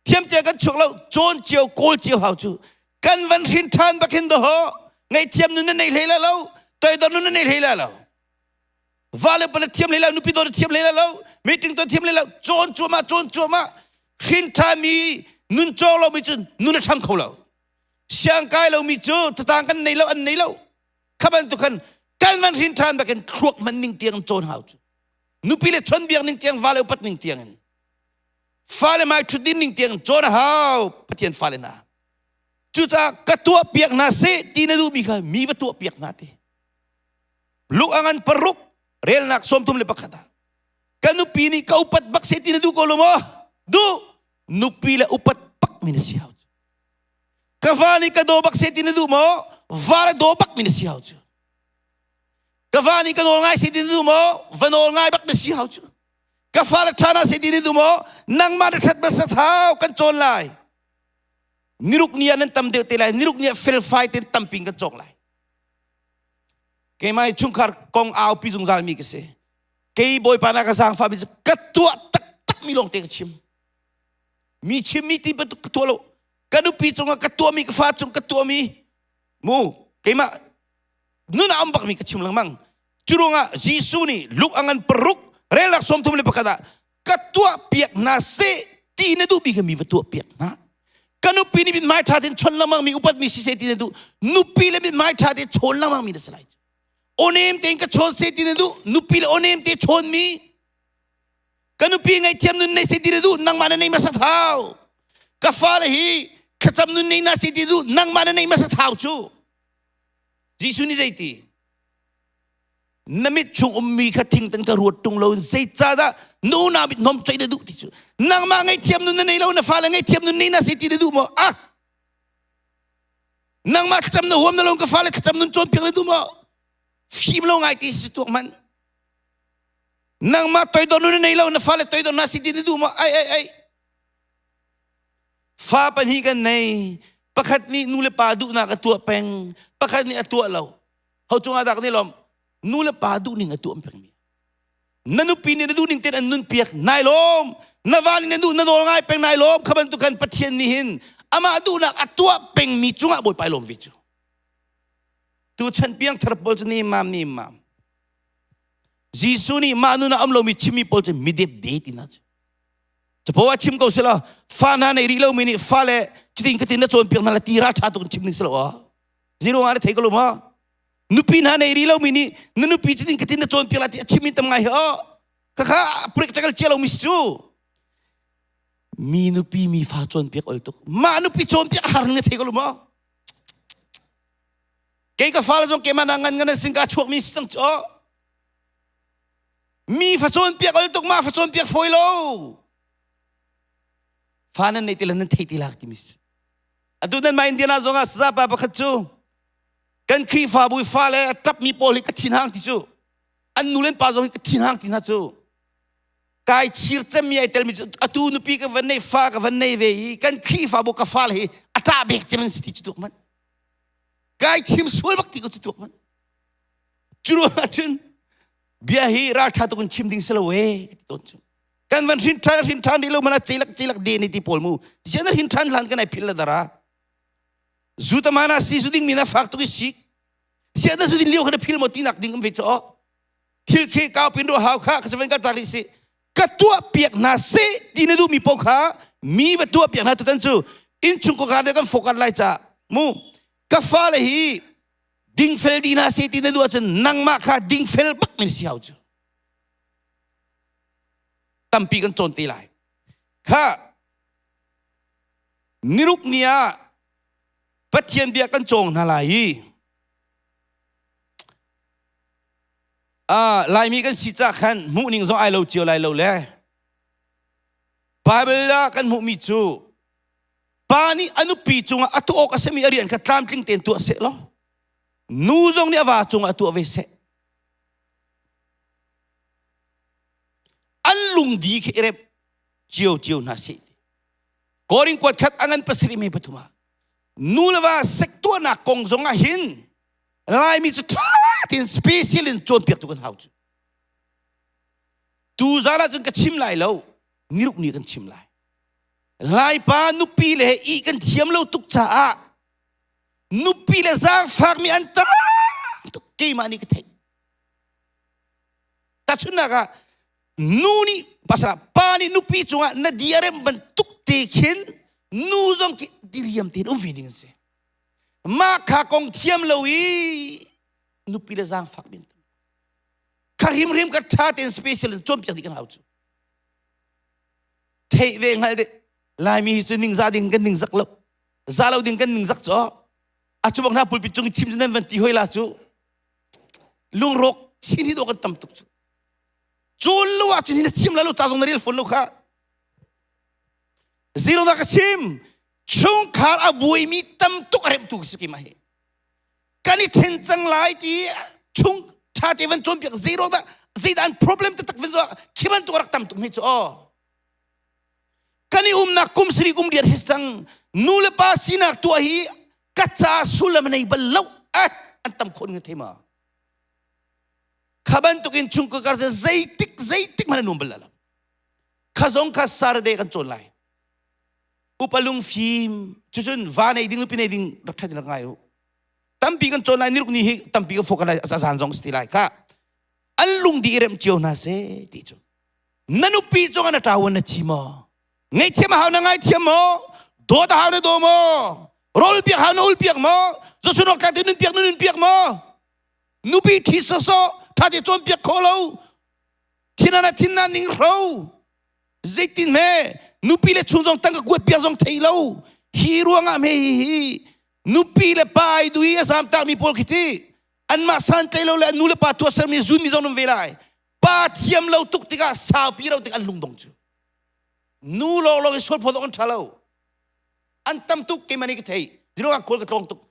thiam cia kan chuak lo cawn cio kawl cio hau cu kan van hrin ṭhan bak hin doho ngaihthiam nun na nei hlei la lo toidor nun na nei hlei la lo va le pa na thiam hlei lo nupi dawt na thiam hlei la lo meeting to thiam hlei lo cawn cuahmah cawn cuahmah hrin ṭhami nun cawng lomi cu nun a ṭhang kho lo siang kai lomi cu catang kan nei lo an nei lo kha bantuk khan kan van hrin ṭhan bakin thluak hman ning tiang cawn hau cu nupi le chawnbiak ning tiang va le upat ning tiang in fale mai ṭhutdin ning tiang cawn a hau Pathian fale hna cucaah ka tuah piak hna seh ti na duhmi kha mi va tuah piak hna ti luk a ngan paruk relnak 31 ah ka nupi nih ka upat bak seh ti na duh ko lo maw duh nupi le upat bak mi na si hau ka va nih ka daw bak seh ti na duh maw va le daw bak mi na si hau cu ka va nih ka nawl ngai seh ti na duh maw va nawl ngai bak na si hau cu ka fale ṭha na si ti ni du maw nangmah na ṭhat hmasa thau kan cawn lai niruk ni ah nan tam deuh te lai niruk ni ah felfai ten tampi kan cawk lai keimah hi chungkhar kong aupi zungzal mi ka si kei bawipa na ka zaangfah mi cu ka tuah taktak mi lawng te ka chim mi chim mi ti bantuk ka tuah lo ka nupi cungah ka tuah mi ka fa cung ka tuah mi mu keimah nun a um bak mi ka chim lengmang Cu ruangah Jesuh nih Luke a ngan paruk relnak 31 ah ka tuah piak hna seh ti na duhmi kha mi va tuah piak hna. Ka nupi nih mithmai ṭha tein chawn lengmang mi upat mi si seh ti na duh. Nupi le mithmai ṭha tein chawn lengmang mi na si lai. Awnem tein ka chawn seh ti na duh. Nupi le awnem te chawn mi. Ka nupi ngaihthiam nun nei seh ti na duh. Nangmah na nei hmasa thau. Ka fale hi thlacam nun nei na seh ti na duh. Nangmah na nei hmasa thau cu. Jesuh nih zeiti? Na mit chung ummi kha thingtan ka ruat tung lo zeicahdah nu na mit hnom coih na duh ti cu nangmah ngaihthiam nun na nei lo na fale ngaihthiam nun nei na si ti na duh maw ah nangmah thlacam na huam na lo ka fale thlacam nun cawnpiak na duh maw fim lo ngai ti si tuak man nangmah toidor nun na nei lo na fale toidor na si ti na duh maw ai ai ai fa pahnih kan nei pakhat nih nu le pa duhnak a tuah peng pakhat nih a tuah lo ho cungah dah kan i lawm nu le pa duhning a tuah pengmi na nupi nih na duhning tein an nun piak nai lawm na va nih na duh na nawl ngai peng nai lawm kha bantuk khan Pathian nih hin amah duhnak a tuah pengmi cungah Bawipa i lawm ve cu tu chan piang thar pawl cu ni mam ni mam Jesuh nih mah nun ah um lomi chimmi pawl cu midepde ti hna cu capo ah chim ko sila fa hna nei rih lomi nih fale cutin katin na cawnpiak hna la ti ra ṭha tuk in chim ding si lo ah zero nga na thei ko lo ma nupi hna nei rih lomi nih na nupi cutin katin na cawnpiak la ti a chim in tam ngai hi oh khakha practical cia lomi si cu mi nupi mi fa cawnpiak ol tuk mah nupi cawnpiak har na thei ko lo ma kei ka fale zong keimah na ngan ngan sin ka chuak mi si cang cu mi fa cawnpiak ol tuk ma fa cawnpiak fawi lo. Fa nan nei ti le nan thei ti lak timi si. Atu nan mah Indiana zong ah saza pa pakhat cu kan Khrihfabu i fale a ṭapmi pawl hi ka thinhang ti cu an nu le an pa zong hi ka thinhang ti hna cu kai chir cemmi ai telmi cu atu nupi ka van nei fa ka van nei ve i kan Khrihfabu ka fale hi a ṭah bek cem an si ti cu tuk man kai chim sual bak ti ko cu tuk man cu ruang ah cun bia hi ralṭha tuk in chim ding si lo e ka ti tawn cu kan van hrin ṭhan hrin ṭhan rih lo mana celak celak de ni ti pawl mu sian hrin ṭhan hlan kan ai phil la dara zu tamana si zu ding mi na fak tuk i sik sian na zu din lio kha na phil mo ti nak ding um ve cho thil khi kau pin ro hau kha ka chuan ka tak ri si ka tuah piak hna se ti na duh mi po kha mi va tuah piak hna tutan cu in chung ko ka kan fokan lai cha mu ka fa le hi dingfel di hna se ti na duh ahcun nangmah kha dingfel bak min si hau cu tampi kan cawn te lai kha niruk ni ah Pathian bia kan cawng hna lai i ah Laimi kan si ca khan hmuh ning zong ai lo cio lai lo le Bible ah kan hmuhmi cu pa nih a nupi cungah a tuah awk a simi a rian kha tlamtling tein tuah seh law nu zong nih a va cungah a tuah ve seh an lungdi khi i rep cio cio hna seh ti Korin kuat khat a ngan pasarih me pathum ah nu le va sek tuahnak kong zong ah hin Laimi cu ṭha tein special in cawnpiaktu kan hau cu tu zan ah cun ka chim lai lo niruk ni kan chim lai Laipa nupi le i kan thiam lo tuk caah nupi le zaangfakmi an tam tuk keimah nih ka theih. Tahchunhnak ah nu nih pasal pa nih nupi cungah na diarem bantuk te khin nu zong khi diriam tein um ve ding an si. Mah kha kong thiam lo i nupi le zaangfak min tam. Kha hrimhrim ka ṭha tein special in cawnpiak dih kan hau cu. Theih ve hngal de Laimi hi cu ningzah ding kan ningzak lo. Za lo ding kan ningzak cu a cu bak hna pulpit cung i chim cu nan van ti hoi la cu lungrawk chin hi dawh kan tam tuk cu. Cun lo ah cun hi na chim la lo ca zong na rel fawn lo kha. Zero na ka chim chungkhar a buaimi tam tuk a remtu si keimah hi. Kan i ṭhen cang lai ti chung ṭha te van cawnpiak zero dah zeidah an problem taktak van zoh khi bantuk rak tam tuk mi cu aw. Kan i umnak kum sarih kum riat hi cang nu le pa sinak tuah hi ka ca sullam nei bal lo eh an tam khon nge thei ma. Kha bantuk in chungkhar kar zeitik zeitik hmanh an um bal lo. Kha zong kha Saturday kan cawn lai. Upa lungfim cucun va nei ding nupi nei ding rak ṭhat in rak ngai u. Tampi kan cawn lai niruk ni hi tampi ka focus lai a zan zong si ti lai kha. An lung di i remh cio hna seh ti cu. Na nupi cungah na ṭawan na chi maw? Ngaihthiam a hau na ngaithiam maw? Dawt a hau na daw maw? Rawl piak hau na ul piak maw? Zosun awk tlak te nun piak na nun piak maw? Nupi ṭhi sawsawh ṭha te cawnpiak khawh lo. Thin na thin na ning hro. Zeitin hme nupi le chung zong tangka kuat piak zong thei lo. Hi ruangah hme hi hi nupi le pa ai dui a zamtak mi pawl khi ti anmah santlai lo le an nu le pa tuahsermi zunmi zong nan ve lai. Pa thiam lo tuk tikah saupi lo tik an lungdong cu. Nu lawnglawng i sual phawt awk an ṭha lo. An tam tuk keimah nih ka thei. Zero ah khual ka tlawng tuk.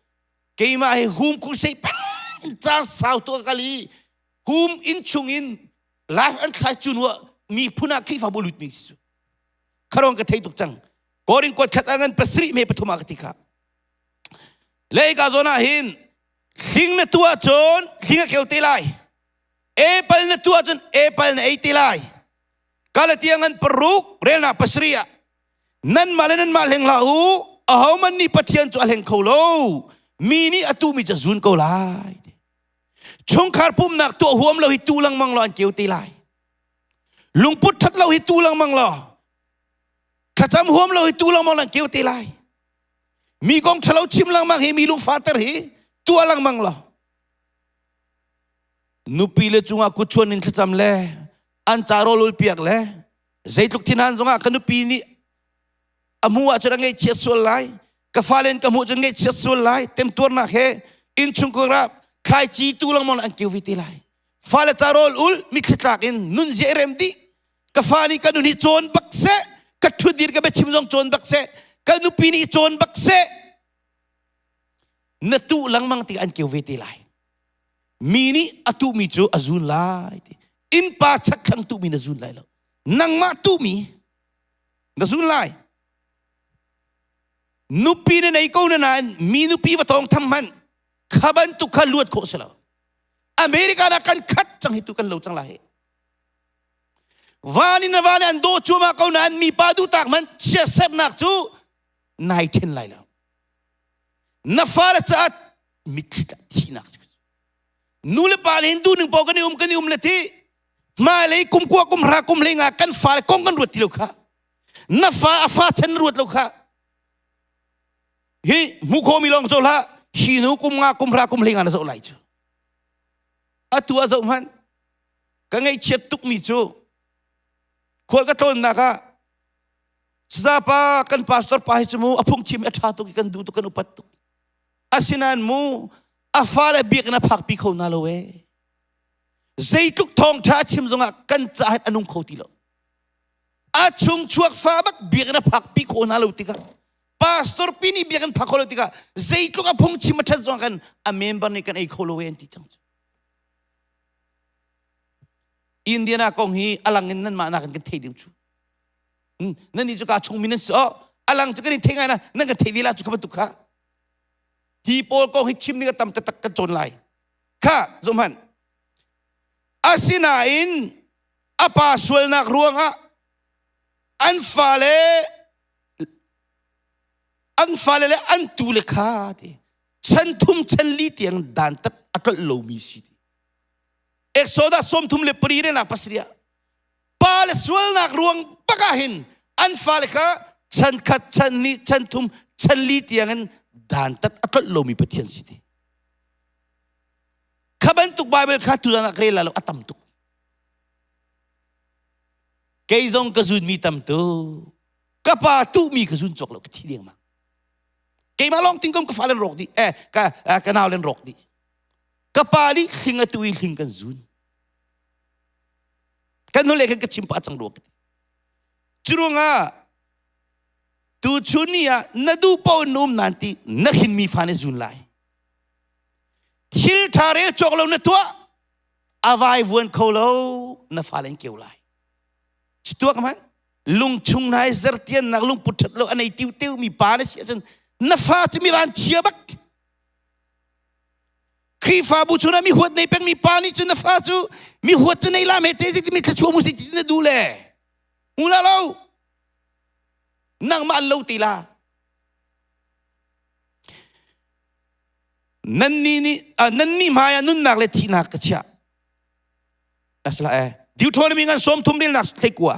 Keimah hi hum crusade peng caan sau tuk a kal i hum inn chung in life an thlai cu hnu ah miphun ah Khrihfabu lut mi si cu. Kharong ka thei tuk cang. Korin kuat khat ah ngan pasarih me pathum ah ka ti kha. Le ka zawn ah hin hling na tuah cun hling a keu te lai. Apple na tuah cun apple na ei te lai. Galatia ngan paruk relnak pasarih ah nanmah le nanmah hleng hlah u ahohmanh nih Pathian cu a hleng kho lo mi nih a tuhmi cu a zun ko lai chungkhar pumhnak tuah huam lo hi tu lengmang law an keu te lai lungput ṭhat lo hi tu lengmang law thlacam huam lo hi tu lengmang law an keu te lai mi kong ṭhalo chim lengmang hi mi lungfater hi tuah lengmang law nupi le cungah kutchuan in thlacam le an ca rawl ul piak le zeitluk thinhan zongah ka nupi nih a hmuh ahcun a ngaihchiat sual lai ka fale in ka hmuh cun ngaihchiat sual lai temtuarnak he innchungkhar ah thlaici tu lengmang an keu ve te lai fale ca rawl ul mitthli tlak in nun zia i rem dih ka fa nih ka nun hi cawn bak seh. Ka ṭhutdir ka biachim zong cawn bak seh. Ka nupi nih cawn bak seh. Na tuh lengmang tikah an keu ve te lai. Mi nih a tuhmi cu a zun lai ti. Innpa chakthlang tuhmi na zun lai lo. Nangmah tuhmi na zun lai. Nupi na nei ko na nain mi nupi va tawng tham hmanh kha bantuk kha luat khawh si lo. America na kan khat cang hi tu kan lo cang lai. Van in van an do cuahmah ko nain mipa duh tak man chiatsernak cu nai then lai lo. Na fale caah mitthli thihnak nu le pa nih duh ning paoh kan i um kan i um le ti hmailei kum kua kum hra kum hlei nga kan fale kong kan ruat ti lo kha na fa a fa chan ruat lo kha hi hmu khomi lawng zoh hlah hi nu kum nga kum hra kum hlei nga na zoh lai cu atu a zoh hmanh ka ngaihchiat tukmi cu khual ka tlawnnak ah Sazapa kan pastor pa hi cu mu a phungchim a ṭha tuk i kan duh tuk kan upat tuk. Asinain mu a fale biakinn a phakpi kho hna lo ee. Zeitluk thawngṭha a chim zongah kan caah hin a nung kho ti lo. A chung chuak fa bak biakinn a phakpi kho hna lo tikah pastor pi nih biakinn phak kho lo tikah zeitluk a phungchim a ṭhat zongah kan a member nih kan ei kho lo ee an ti cang cu. Indiana kong hi a lang in nanmah nakin kan thei deuh cu. Nan nih cu ka chungmi nan si oh a lang cu kan in thei ngai na nan kan thei ve la cu kha bantuk kha. Hi pawl kong hi chim ding a tam taktak kan cawn lai. Kha zoh hmanh. Asinain a pa sualnak ruangah an fale an fale le an tule kha ti chan thum chan li tiang dantat a tlolh lomi si ti. Exodus 34 le nak pasarih ah pa le sualnak ruang bak ah hin an fale kha chan khat chan hnih chan thum chan li tiang in dantat a tlolh lomi Pathian si ti. Kha bantuk Bible kha tutan ah ka rel lo a tam tuk. Kei zong ka zunmi tam tuk. Ka pa tuhmi ka zun cawk lo ka thi dengmang. Keimah lawng ting kom ka fale rawk dih eh ka ka nau len rawk dih. Ka pa nih hling a tu i hling kan zun. Kan hnulei khan ka chim pah cang rua ka ti. Curuangah tuchun ni ah na duh paoh in na um nan ti na hrinmi fa nih zun lai. Thil ṭha rel cawk lo na tuah a vai vuan kho lo na fale an keu lai. Tuak hmanh lungchung nai zertiannak lungput ṭhat lo a nei tiu teu mi pa na si ahcun na fa cu mi van chia bak. Khrihfabu chungah mi huat nei pengmi pa nih cun na fa cu mi huat cu nei la me te ti mi thluachuah mu si ti na duh le hmu la lo nangmah an lo ti la nannih nih nannih hmai ah nunnak le thihnak ka chiah asla e Deuteronomy ngan 30 relnak thleikua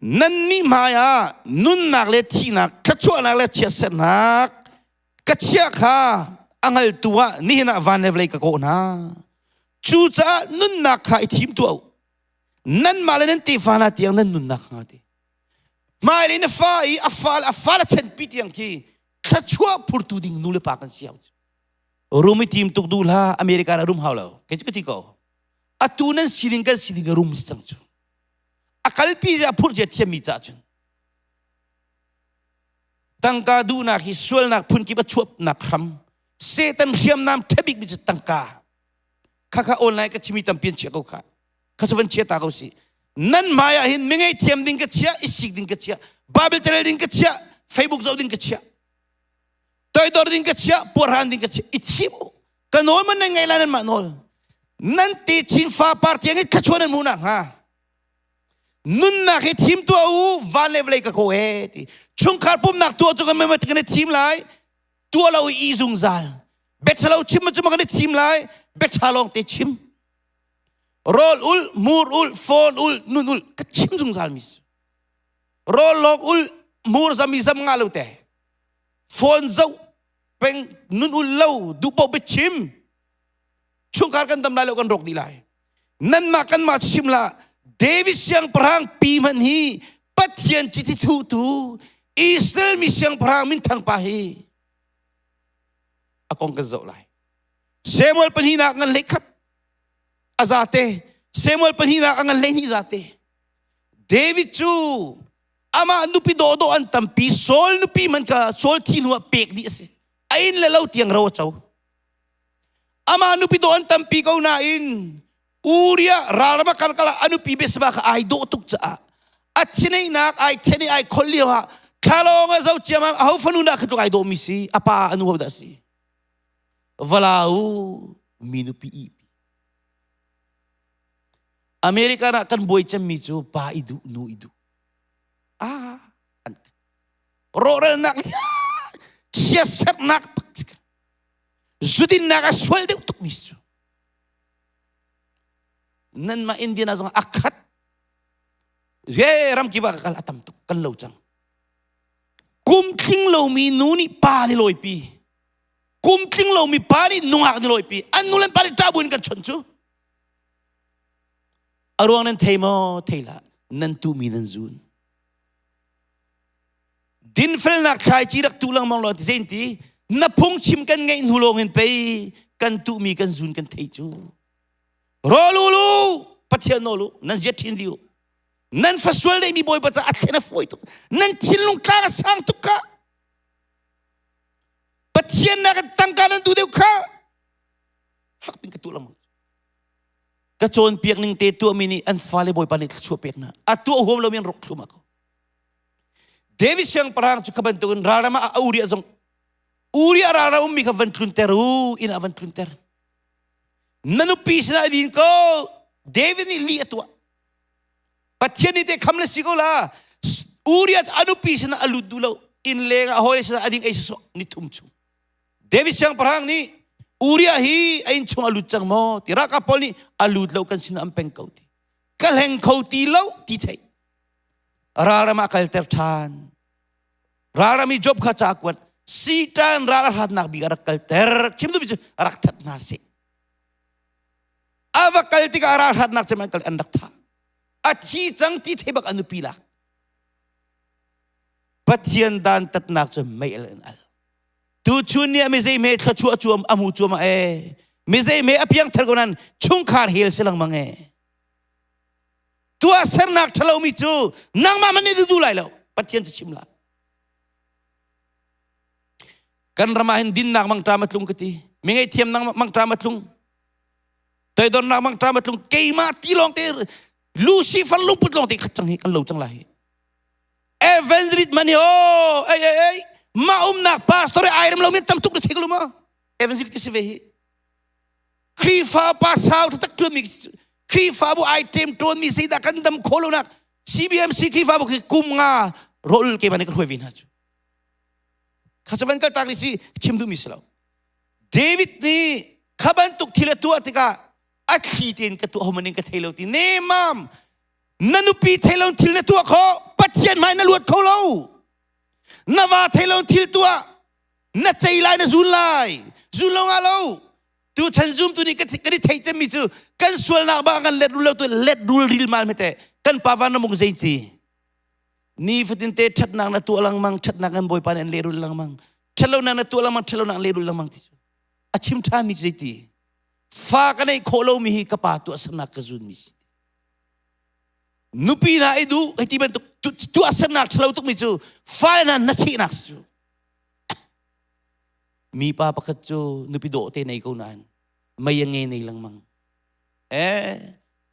nannih hmai ah nunnak le thihnak thluachuahnak le chiatsernak ka chiah kha a ngaltu ah nihin ah van le vawlei ka kawh hna cucaah nunnak kha i thim tuah u nanmah le nan tefa hna tiang nan nunnak hnga ti hmailei na fa i a fa le a fa le chenpi tiang khi thluachuah phurtu ding nu le pa kan si hau rum i tim tuk duh hlah America ah rum hau lo kei cu ka ti ko atu nan sining kan sining rum si cang cu a kalpi a phurh cia thiammi cah cun Tangka duhnak hi sualnak phunkip a chuahnak hram. Satan hriamnam ṭhabikmi cu tangka. Khakha online ka chimi tampi an chiah ko kha. Kha cu van chia ta ko si. Nan hmai ah hin mi ngaihthiam ding ka chiah, i sik ding ka chiah, Bible carel ding ka chiah, Facebook zoh ding ka chiah. Toidor ding ka chiah, puarhan ding ka chiah. I thim u. Ka nawl man nan ngai lai nan mah nawl. Nan te chin fa par tiang i thluachuah nan hmuh nakhnga. Nunnak hi thim tuah u van le vawlei ka kaw he ti chungkhar pumnak tuah cu kan kan i thim lai tuah lo i zungzal biathalo chim cu kan i thim lai biatha lawng te chim rawl ul mur ul phone ul nun ul ka chim zungzal mi rawl lawng ul mur zam i zam nga lo te phone zoh peng nun ul lo duh paoh biachim chungkhar kan dam lai lo kan rawk dih lai nanmah kanmah chim la David siangpahrang pi hmanh hi Pathian chiti thutu Israel mi siangpahrang minthang pa hi a kong kan zoh lai Samuel pahnihnak ngan hlei khat a zate Samuel pahnihnak a ngan hlei hnih zate David cu. Amah nupi dawhdawh an tampi. Saul nupi man kha Saul thi hnu ah pek dih a si. A inn le lo tiang ro a co. Amah nupi dawh an tampi ko nain Uriah ralram a kal kal ah a nupi Bathsheba kha ai dawh tuk caah a thineihnak ai then i ai khol lio ah thlalawng a zo ciamam aho fanu dah kha tluk ai dawhmi si a pa a nu ho dah si vala u mi nupi ihpi American ah kan buai cemmi cu pa i duh nu i duh ah rawhralnak chiatsernak zudinnak a sual deuh tukmi cu nanmah Indian ah zong a khat ye ramkip ah ka kal a tam tuk kan lo cang kum tling lomi nu nih pa ni lawipi kum tling lomi pa nih nungak ni lawipi an nu le pa nih ṭah buin kan chawnh cu a ruang nan thei maw thei hlah nan tuhmi nan zun dinfelnak thlaici rak tuh lengmang law ti zein ti na phungchim kan ngeih hnu lawng in pei kan tuhmi kan zun kan thei cu rawl u lu pathian nawl u nan zia ṭhin dih u nan fasual neihmi bawipa ca a thlen a fawi tuk nan thinlung tlang a sang tuk kha pathian nak in tangka nan duh deuh kha fakpin ka tuah lengmang ka cawnpiak ning te tuahmi nih an fale bawipa nih thluachuah pek hna a tuah huam lomi an rok thluahmah ko David siangpahrang cu kha bantukin ralram ah a Uriah zong Uriah ralram ummi kha van tlunter u inn ah van tlunter na nupi sinah din ko David nih lih a tuah Pathian nih te kham le si ko la Uriah a nupi sinah a lut duh lo inn leng ah hawi sinah a ding ei sawsawh ni thum chung David siangpahrang nih Uriah hi a inn chung a lut cang maw ti ralkap pawl nih a lut lo kan sinah an peng ko ti ka hleng kho ti lo ti theih ralram ah kalter ṭhan ralram i Job kha ca kuat Satan ral a hratnak bik a rak kalter chim duhmi cu rak that hna seh a va kal tikah ral hratnak cem an kal an rak thah a thi cang ti thei bak a nupi lak Pathian dan tatnak cu mei al in al tuchun ni ah mi zei hme thluachuah cuam a mu cuam e mi zei hme a piang thar ko nan chungkhar hel si lengmang e tuahsernak ṭhalomi cu nangmah man nih duh lai lo Pathian cu chim lai kan ram ah hin dinnak mangṭam a tlung ka ti mi ngaihthiam mangṭam a tlung toidornak mangṭam a tlung keimah ti lawng te Lucifer lungput lawng te khat cang hi kan lo cang lai hi evangelist man hi oh ei ei ei mah umnak pastor ai rem lo mi tam tuk na thei ko lo ma evangelist ka si ve hi Khrihfa pa sau taktak ṭuanmi Khrihfabu ai ṭem ṭawnmi zeidah kan dam khawh lonak CBMC Khrihfabu khi kum nga rawl keimah nih ka hruai ve hna cu. Kha cu van kal tak si chim duhmi si lo. David nih kha bantuk thil a tuah tikah a thli tein ka tuah homan in ka thei lo ti nemam na nupi thei lo thil na tuah kho Pathian hmai na luat kho lo na va thei lo thil tuah na cei lai na zun lai zun lo nga lo tu chan zumtu nih kan i theih cemmi cu kan sualnak ba kan let rul lo tu let rul ril mal mete kan pa van namung zei ci ni fatin te thatnak na tuah lengmang thatnak kan bawipa nih an lehrul lengmang thatlonak na tuah lengmang thatlonak an lehrul lengmang ti cu a chim ṭha mi cu zei ti fa ka neih khawh lomi hi ka pa tuahsernak ka zun mi si nupi hna i duh hei ti bantuk tuahsernak ṭhalo tukmi cu fa hna na chehnak si cu Mipa pakhat cu nupi dawh te nei ko nain mei a nge nei lengmang. Eh,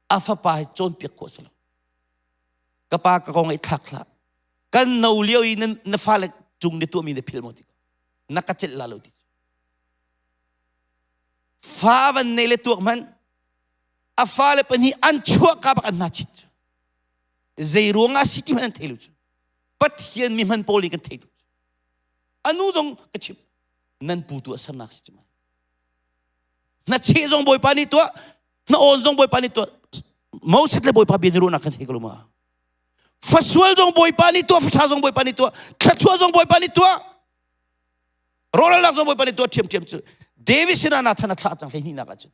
a fapa hi cawnpiak khawh si lo. Ka pa ka kong i thlak hlah. Kan no lio i na, na fale cung na tuahmi na philh maw ti ko. Na ka celh la lo ti. Fa van nei le tuak hmanh a fale pahnih an chuah ka bak an hna chit cu. Zei ruang ah si ti hmanh an thei lo cu. Pathian mi hman pawl nih kan thei tuk. A nu zong ka chimh nan pu tu a sernak si cu na cheh zong bawipa nih tuah na awn zong bawipa nih tuah Moses le bawipa bia ni ruahnak kan thei ko lo ma fasual zong bawipa nih tuah faṭha zong bawipa nih tuah thluachuah zong bawipa nih tuah rawhralnak zong bawipa nih tuah ṭhiamṭhiam cu David sinah Nathan a thlah cang hleihnihnak ahcun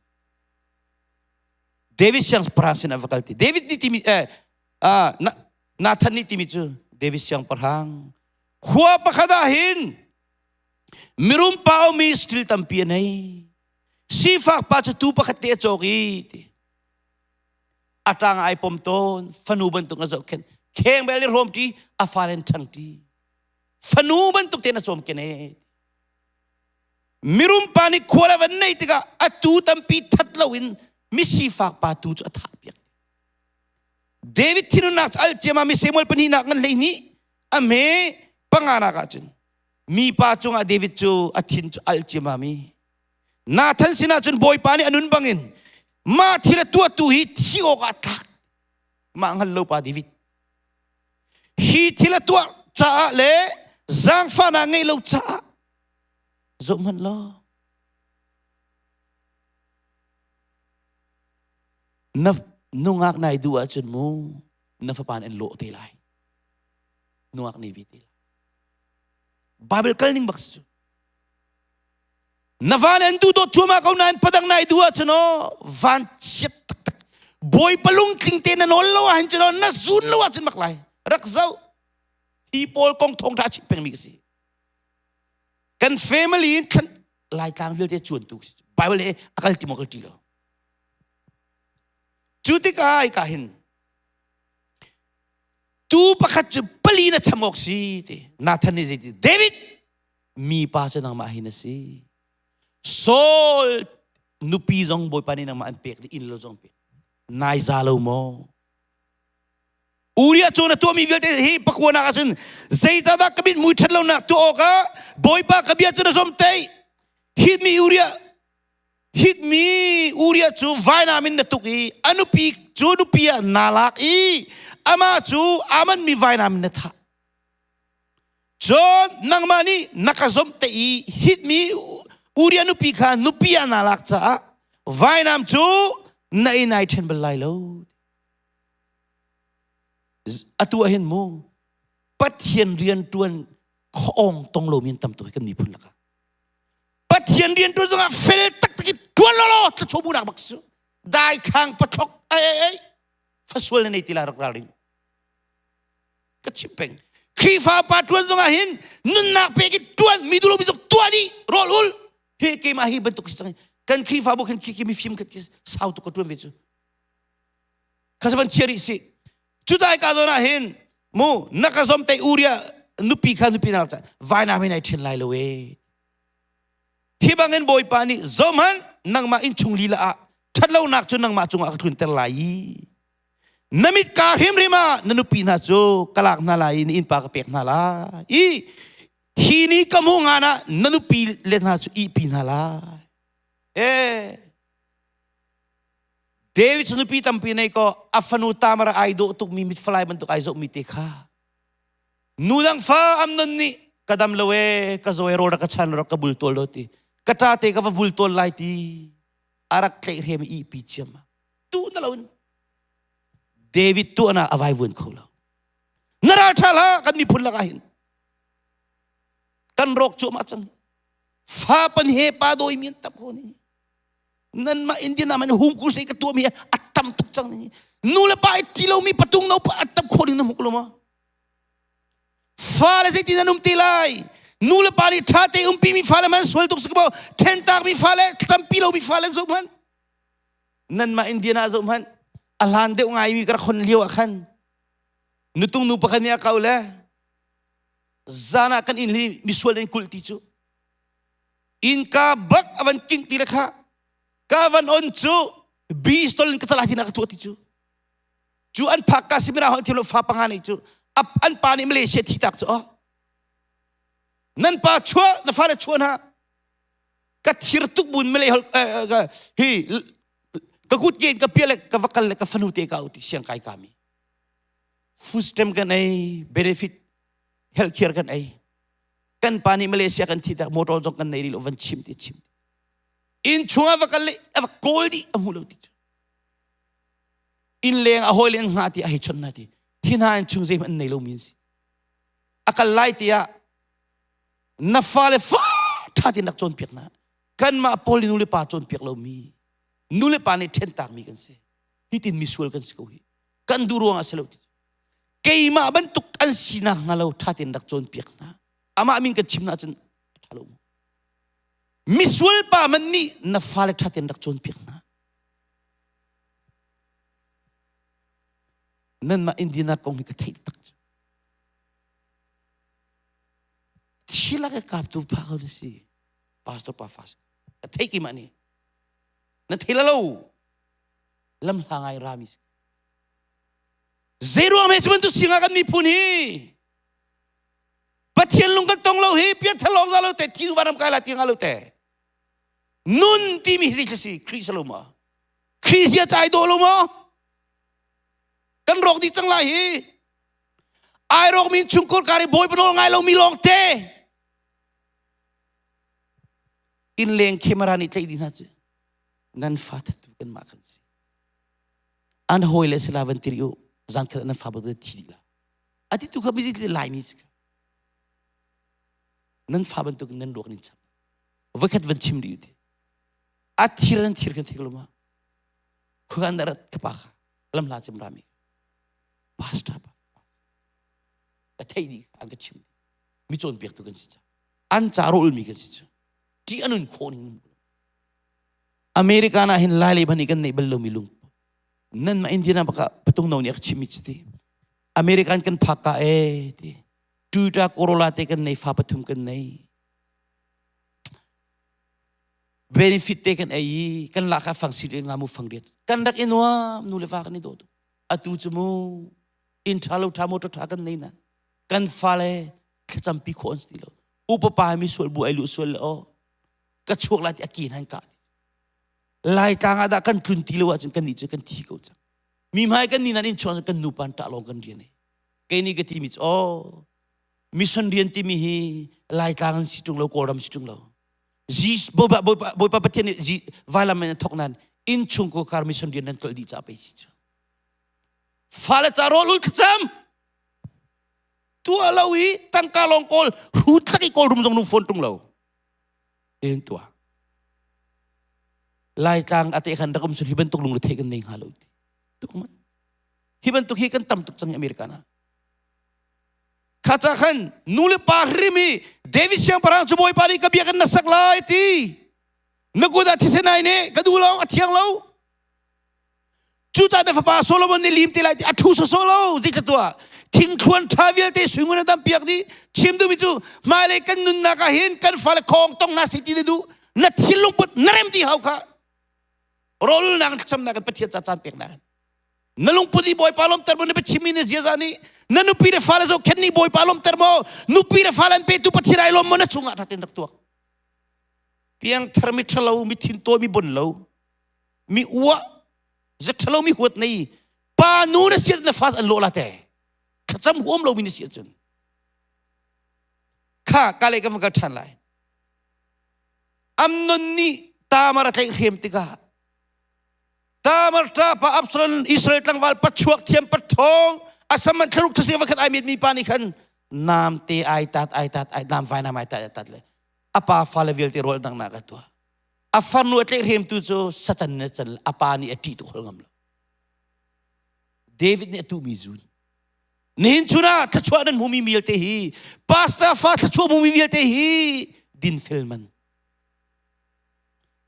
David siangpahrang sinah va kal ti David nih timi eh Nathan nih timi cu David siangpahrang Khua pakhat ah hin mirum pa umi still tampi a nei. Sifak pa cu tuu pakhat te a cawk i ti. A ṭang ai pom tawn, fanu bantuk a zohkhenh. Kheng bel i hrawm ṭi, a fale in ṭhang ṭi. Fanu bantuk tein a cawm kene. Mirum pa nih khual a van neih tikah a tuu tampi that loin misifak pa tu cu a thah piak. David thinunnak cu al ciama mi Samuel pahnihnak ngan 12 a hme panganak ah cun mipa cungah David cu a thin cu al ciama mi Nathan sinah cun Bawipa nih a nun bangin mah thil a tuahtu hi thi awkah tlak mah hngal lo pa David hi thil a tuah caah le zaangfahnak ngeih lo caah zoh hmanh law na nungak nai duh ahcun mu na fapa in lawh te lai nungak nei ve te lai Bible kal ning bak si cu Na van an duh dawt cuahmah ko nain padang nai duh ahcun aw van chiat taktak Bawipa lungtling te na nawl lo ahhin cun aw na zun lo ahcun mak lai rak zoh hi pawl kong thawngṭha chim pengmi ka si kan family in thlan laitlang vialte cuantu Bible he a kal ti maw kal ti lo cu tikah hika hin tu pakhat cu pali na cham awk si ti Nathan nih zeiti David mipa cu nangmah hi na si Saul nupi zong Bawipa nih nangmah an pek inn lo zong pek nai za lo maw Uriah cu na tuahmi vialte hi pakuanak ahcun zeicahdah ka mithmui ṭhat lonak tuah awkah Bawipa ka bia cu na zawmtaih hitmi Uriah hitmi Uriah cu vainam in na tuk i a nupi cu nupi ah naa lak i amah cu aa manmi vainam in na thah Cun nangmah nih na ka zomh te i hitmi Uriah nupi kha nupi ah naa lak caah vainam cu na inn ai ṭhen bal lai lo. Atu ah hin mu Pathian rian ṭuan khuaawng tong lomi an tam tuk hi kan miphun lakah. Pathian rian ṭuan zongah fel taktak i ṭuan lawlaw thlachaw bunak bak si cu. Daithlang pathlok ai ai ai fasual na nei ti la rak ralring. Ka chim peng. Khrihfa pa ṭuan zongah hin nunnak pek i ṭuan mi duh lomi zong tuah dih rawl ul he keimah hi bantuk si cang kan Khrihfabu khan khi khi mifim khat khi sau tuk ka ṭuan ve cu kha van chia rih si cutai ka zawn ah hin mu na ka zom te Uriah nupi kha nupi na rak vainam hin ai ṭhen lai lo e hi bangin Bawipa nih zom han nangmah innchung lila ah ṭhatlonak cu nangmah cungah ka tlunter lai i Na mit kaa hrimhrim ah na nupi hna cu ka lak hna lai i na innpa ka pek hna lai i hi ni ka hmuh ngan ah na nupi le hna cu ihpi hna lai. Eh, David cu nupi tampi nei ko a fanu Tamar ai dawh tukmi mitfalai bantuk ai zohmi te kha nu dang fa Amnon nih ka dam lo e ka zaw e rawl rak ka chan rak ka bul tawl lo ti ka ṭa te ka va bul tawl lai ti a rak tlaihhrem i ihpi ciam tu na lo in David tuahnak a vaivuan kho lo. Na ral ṭha hlah kan miphun lakah hin. Kan rawk cuahmah cang. Fa pan he pa dawi mi an tam ko ni. Nanmah Indian ah man hung ku sei ka tuah mi a tam tuk cang ni. Nu le pa i ti lo mi patung no pa a tam kho ding na hmu ko lo ma? Fa le zeitin an um ti lai? Nu le pa nih ṭha te umpi mi fa le man sual tuk si ko ṭhen tak mi fa le tampi lo mi fa le zoh hmanh. Nanmah Indian ah zoh hmanh a hlan deuh ngaimi ka rak hon lio ah khan nutung nu pakhat nih a kau le zan ah kan inn hi misual in kulh ti cu innka bak a van kingh ti le kha ka van on cu bistol in ka cala tin a ka tuah ti cu cu an phak ka simira hol thiam lo fa panga nei cu an pa nih Malaysia thi tak cu oh nan pa chuah na fale chuah hna ka thir tuk bun malay hol hi ka kut ke ka pia le ka va kal le ka fanu te ka uti siang kai ka mi food stamp kan ei benefit health care kan ei kan pa nih Malaysia kan thi tak motor zong kan nei rih lo van chim ti chim inn chungah va kal le a va kawl dih a hmu lo ti cu inn leng a hawi le an hnga ti a hei chon na ti hi hna in chung zei hmanh an nei lo mi an si a kal lai tiah na fale fa ṭha tein rak cawnpiak hna kanmah pawl nu le pa cawnpiak lomi nu le pa nih ṭhentakmi kan si hitin misual kan si ko hi kan duh ruangah si lo ti keimah bantuk an sinak hnga lo ṭha tein rak cawnpiak hna amah min kan chim hna cun a ṭha lo misual pa man nih na fale ṭha tein rak cawnpiak hna. Nanmah Indiana kong hi ka theih tak cu. Thil a ka kaptu pha ko na si. Pastor pa fa si. Ka thei keimah nih. Na thei la lo. Lam hla ngai rami si. Zei ruang me cu bantuk singa kan miphun hi Pathian lung kan tong lo hi pianthar lawng za lo te thi vanram kai la ti nga lo te. Nun timi hi zei si Khrih sa lo ma? Khrih zia chai do lo maw? Kan rawk dih cang lai hi. Ai rawk mi chungkhur kar i bawipa nawl ngai lomi lawng te. Innleng camera nih tlaih dih hna cu. Nan fa thattu kanmah kan si. An hawi le sila van tiri u zan khat nan fa bak thi dih la. Ati tu kha mizi laimi si ka. Nan fa bantuk nan ruak nin chap. Voikhat van chim dih ti. A thir nan thir kan thik lo ma. Khukan na rat ka pa kha lam hla cem rami. Pastor pa. Ka thei dih an ka chim. Mi cawnpiak tu kan si ca. An ca rol mi kan si cu. Ti anun kho ning. America na hin lai le bani kan nei bal lo mi lung. Nan ma Indiana baka patung no ni ak chim mi ti. American kan phak ka e ti. Toyota Corolla te kan nei fa pathum kan nei. Benefit te kan ei i kan lak ah fang sit nga mu fang riat. Kan rak i nuam nu le va kan i daw tuk. Atu cu mu inn ṭha lo ṭha motor ṭha kan nei na. Kan fale thlacampi khawh an si ti lo. Upa pa mi sual bu ai lu sual le aw. Ka chuak lai ti a ke nan kah. Laitlang ah dah kan tlun ti lo ahcun kan nih cu kan thi ko cang. Mi hmai kan ni nan in chuak kan nu pan ṭah lawng kan rian ei. Kei nih ka ti mi cu aw mission rian timi hi Laitlang an si ṭung lo Kawlram si ṭung lo. Bawipa, Bawipa, Bawipa Pathian nih vailam in a thawk nain inn chung ko kar mission rian nan tlolh dih caah pei si cu. Fale ca rawl ul thlacam tuah lo i tangka lawng kawl hrut tlak i kawl rum zong nung phone ṭung lo. En tuah. Laitlang ate khan rak um sul hi bantuk lung le thei kan nei hnga lo ti. Tuk man. Hi bantuk hi kan tam tuk cang America na. Kha ca khan nu le pa hrim i David siangpahrang cu Bawipa nih ka biakinn na sak lai ti. Na kut ah thisen ai ne ka duh lo a thiang lo. Cucaah na fapa Solomon nih lim te lai ti a ṭhu sawsawh lo zeitluk tuah thingthluan ṭha vialte suingun a dam piak dih chim duhmi cu hmailei kan nunnak ah hin kan fale khong tong hna seh ti na duh na thinlung put na rem ti hau kha rawlnak thlacamnak in Pathian ca caan peknak in na lungput i Bawipa lawmter maw na biachimmi na ziaza nih na nupi le fale zohkhenh nih Bawipa lawmter maw nupi le fale an petu Pathian ai lawm maw na chungah ṭha tein rak tuak piangthar mi ṭhalo mi thintawi mi bon lo mi uah ṭhalo mi huat nei pa nu na si na fa an lawh la te thlacam huam lo mi na si ahcun kha ka le kan kal ṭhan lai Amnon nih Tamar a tlaih hrem tikah Tamar ṭapa Absalom Israel tlangval pachuak thiam paṭhawng asam an thlaruk thasik vakhat ai met mi pa nih khan nam te ai tat ai tat ai nam vai nam ai tat ai tat le a pa fale vialte rawl dangnak a tuah a farnu a tlaihhremtu cu sacan in a can a pa nih a ṭih tuk hol ngam lo David nih a tuhmi zun nihin chun ah thluachuah nan hmumi vialte hi pastor fa thluachuah hmumi vialte hi dinfel man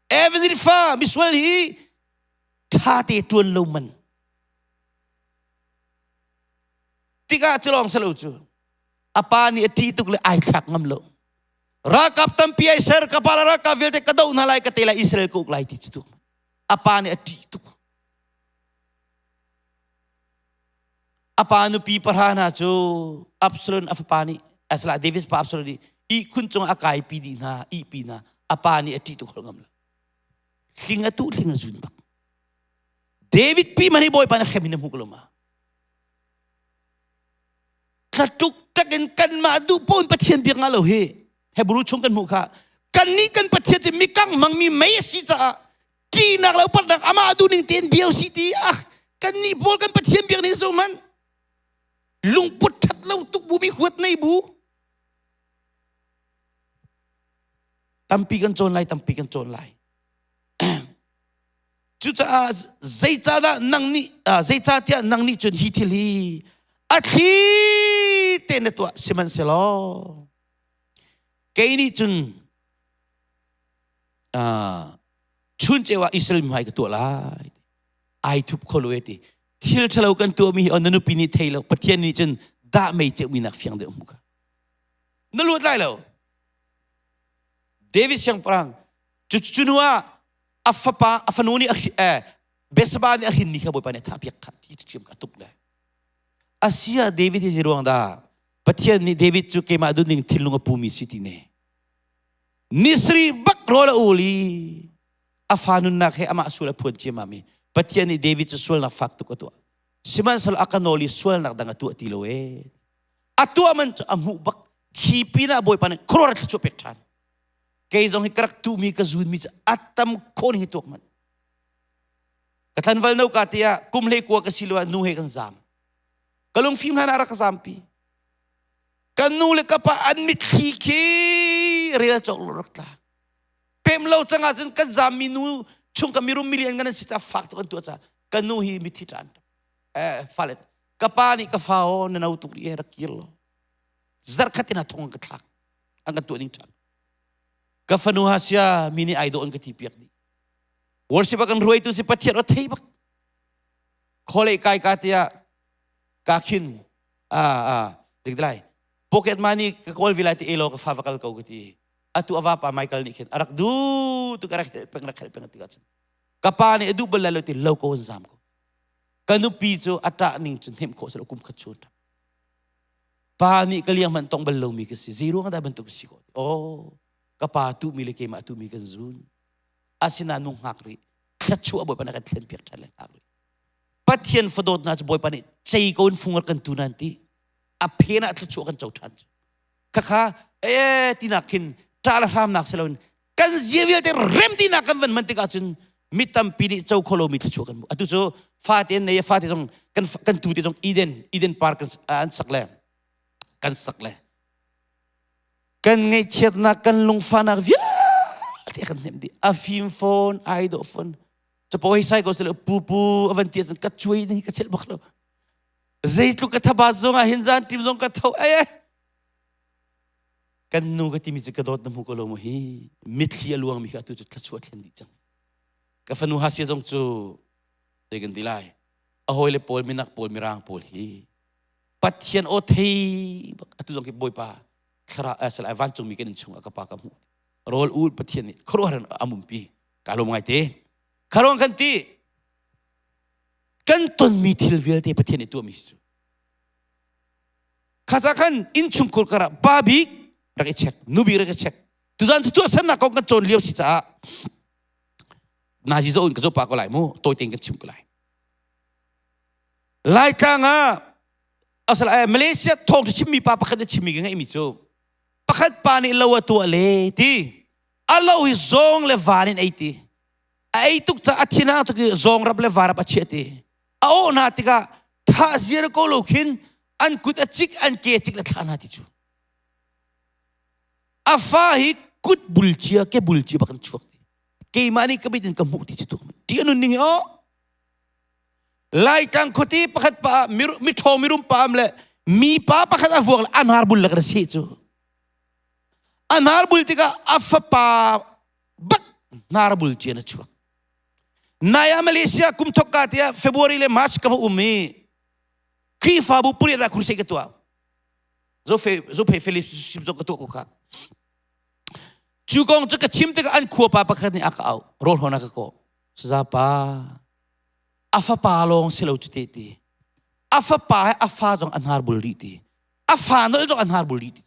Evangelist fa misual hi ṭha te ṭuan lo man tikah cu lawng salo cu a pa nih a ṭih tuk le ai thlak ngam lo Ralkap tampi ai ser ka pa le ralkap vialte ka doh hna lai ka te lai Israel ka uk lai ti cu tuk. A pa nih a ṭih tuk. A pa nupi pahra hna cu Absalom a fapa nih asala David pa Absalom nih ihkhun cung a kaipi dih hna ihpi hna a pa nih a ṭih tuk hol ngam lo. Hling a tuh hling a zun bak. David pi man hi Bawipa nih hrem in a hmu ko lo ma. Thlatuk takin kanmah duh paoh in Pathian biak nga lo hi Hebrew chung kan hmuh kha kannih kan Pathian cu mikang hmangmi mei a si caah ṭihnak le upatnak amah duh ning tein bia usih ti ah kannih pawl kan Pathian biak ning zo man lungput ṭhat lo tuk bu mi huat nei bu tampi kan cawn lai tampi kan cawn lai Cucaah zeicahdah nang nih zeicahtiah nang nih cun hi thil hi a thli te na tuah sihmanhsehlaw kei nih cun chun ceu ah Israel hmai ka tuah lai ai thup kho lo e ti. Thil ṭhalo kan tuahmi hi na nupi nih thei lo Pathian nih cun dah mei ceumi nak fiang deuh hmu kha. Na luat lai lo. David siangpahrang cu cu nu ah a fapa a fanu nih a Bethsaba nih a hrinmi kha Bawipa nih a thahpiak kha ti ṭhiam ka tuk le. Asia David hi zei ruang dah Pathian nih David cu keimah duhning thinlung a pumi si ti ne. Nisri bak rawl a ul i a fa nunnak he amah sual a phuan ciammam i Pathian nih David cu sualnak fak tuk a tuah. Sihmanhsehlaw a ka nawl i sualnak dang a tuah ti lo ee. A tuah man cu a hmuh bak khi pinah Bawipa nih khuaruahhar thluachuah pek ṭhan. Kei zong hi ka rak tuhmi ka zunmi cu a tam khawh ning hi tuak manh. Ka tlanval no ka tiah kum hlei kua ka si lo ah nu he kan zaam. Ka lungfim hlan ah rak ka zaampi. Ka nu le ka pa an mitthli khi rel cawk lo rak tla. Pem lo cang ahcun kan zaammi nu chung ka mirum milian kan si ca fak tuk an tuah ca ka nu hi mithi ṭan. Eh fale ka pa nih ka fa aw na no tuk rih rak kir lo. Zarkhat in a thong an ka thlak. An kan tuah ning ṭhan. Ka fanu ha sia mi nih ai dawh an ka ti piak dih. Worship a kan ruaitu si Pathian a thei bak. Kholei kai ka tiah ka khin a a dik lai pocket money ka kawl vi lai ti elo ka fa va kal ko ka ti atu ava pa Michael nih khin a rak du tu ka rak helh peng rak helh peng ti ka cun ka pa nih a duh bal lai lo ti lo ko an zam ko ka nupi cu a ṭah ning cu hnemh khawh silo kum khat chung ṭap pa nih ka liang hmanh tong bal lomi ka si zei ruang dah bantuk si ko oh ka pa tuhmi le keimah tuhmi kan zun asinain nung hngak rih thluachuah Bawipa nih kan thlen piak ṭhan le hngak rih Pathian fadawtnak cu Bawipa nih cei ko in fung kan tu nan ti a phen ah thluachuah kan co ṭhan cu khakha ee tinak khin ṭah le hramnak si loin kan zia vialte rem tinak kan van hman tikah cun mi tampi nih co kho lomi thluachuah kan hmu atu cu fate an nei fate zong kan kan tu te zong Eden Eden Park an sak le kan sak le kan ngaihchiatnak kan lungfahnak vialte kan hnemh dih a fim fawn ai dawh fawn capo hei sai ko sile pu pu a van ti cun ka cuai ding ka chelh bak lo zeitluk ka thaba zong ah hin zan tim zong ka tho ai kan nu ka timi cu ka dawt na hmu ko lo mu hi mitthli a luang mi kha atu cu thluachuah thlen dih cang ka fanu hasia zong cu zei kan ti lai a hawile pawl minak pawl mirang pawl hi Pathian aw thei bak atu zong khi Bawipa thlara eh, vancungmi kan in chung ah ka pa ka hmuh rawl ul Pathian nih khuaruahhar in a mumpi ka lawm ngai te kharuang kan ti kan tonmi thil vialte Pathian nih tuahmi si cu khaza khan innchungkhur karah pa bik rak i check nu bik rak i check tuzan cu tuahsernak kong kan cawn lio si caah nazi zo in ka zo pa ko lai mu tawi tein kan chim ko lai Laitlang ah asal Malaysia thawng chimmi pa pakhat a chimmi ka ngeihmi cu pakhat pa nih lo a tuah le ti a lo hi zawng le van in ei ti a ei tuk ca a thin hang tuk i zawng rap le varap a chiah ti a awh hna tikah thah ziar ko lo khin an kut a cik an ke a cik le thlah hna ti cu a fa hi kut bul cia ke bul cia bak an chuak ti keimah nih ka mit in ka hmuh ti cu tuk ti a nun ning hi aw Laitlang khuati pakhat pa miṭhawng mirum pa am le mipa pakhat a vuak le a hnar bul le kan seh cu a hnar bul tikah a fapa bak hnar bul cian a chuak nai ah Malaysia kum thok ka tiah February le March ka va um i Khrihfabu puri dah crusade ka tuah Zofe Zofe Felix sim zong ka tuah ko kha cu kong cu ka chim tikah an khua pa pakhat nih a ka auh rawl hon a ka kawh Sazapa a fapa lawng si lo cu te ti a fapa he a fa zong a hnar bul rih ti a fa nolh zong a hnar bul rih ti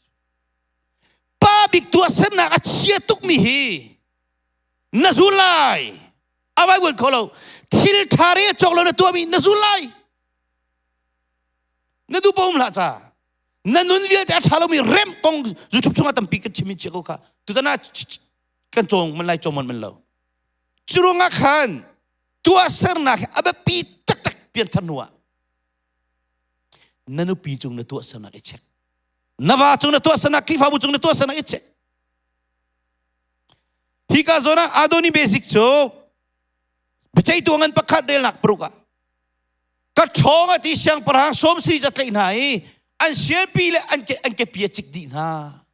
pa bik tuahsernak a chia tukmi hi na zul lai a vai kho lo thil ṭha re cawk lo na tuahmi na zul lai na duh um hlah ca na nun vialte a ṭha lomi remh kong YouTube chungah tampi kan chim in chia ko kha tutan ah kan cawng man lai cawng man man lo cu ruangah khan tuahsernak hi a biapi taktak pianthar hnu ah na nupi cung na tuahsernak i check na va cung na tuahsernak Khrihfabu cung na tuahsernak i check hika zawn ah Adoni basic cu biaceihtu ngan pakhat relnak paruk ah ka ṭhawng a ti siangpahrang sawmsiri ca tlaih hna i an sialpi le an ke an kepi a cik dih hna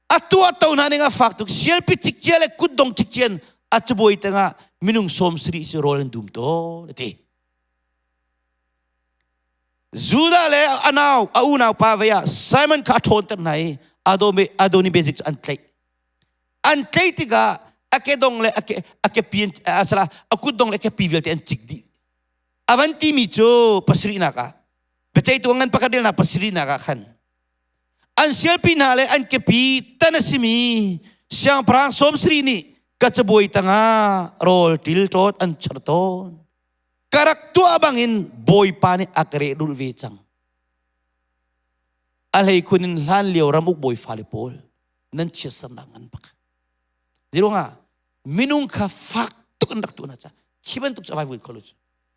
A tuahto hna ning a fak tuk. Sialpi cikcia le kutdong cikcian a cabuai tangah minung 70 cu rawl an dum tawn a ti. Judah le a nau a unau pa vei ah Simon kha a ṭhawnter hna i Adoni Bezik cu an tlaih. An tlaih tikah a kedong le a ke a kepi a a kutdong le a kepi vialte an cik dih. A van timi cu pasarihnak ah biaceihtu ngan pakhat relnak pasarihnak ah khan an sialpi hna le an kepi tan a simi siangpahrang sawmsarih nih ka cabuai tangah rawl ṭil ṭawt an char tawn. Ka rak tuah bangin Bawipa nih a ka rehrulh ve cang. A hleikhun in hlan lio ramuk bawi fale pawl nan chiatsernak ngan bak. Zeiruangah minung kha fak tuk an rak tuah hna ca khi bantuk cu a vaivuan kho lo cu.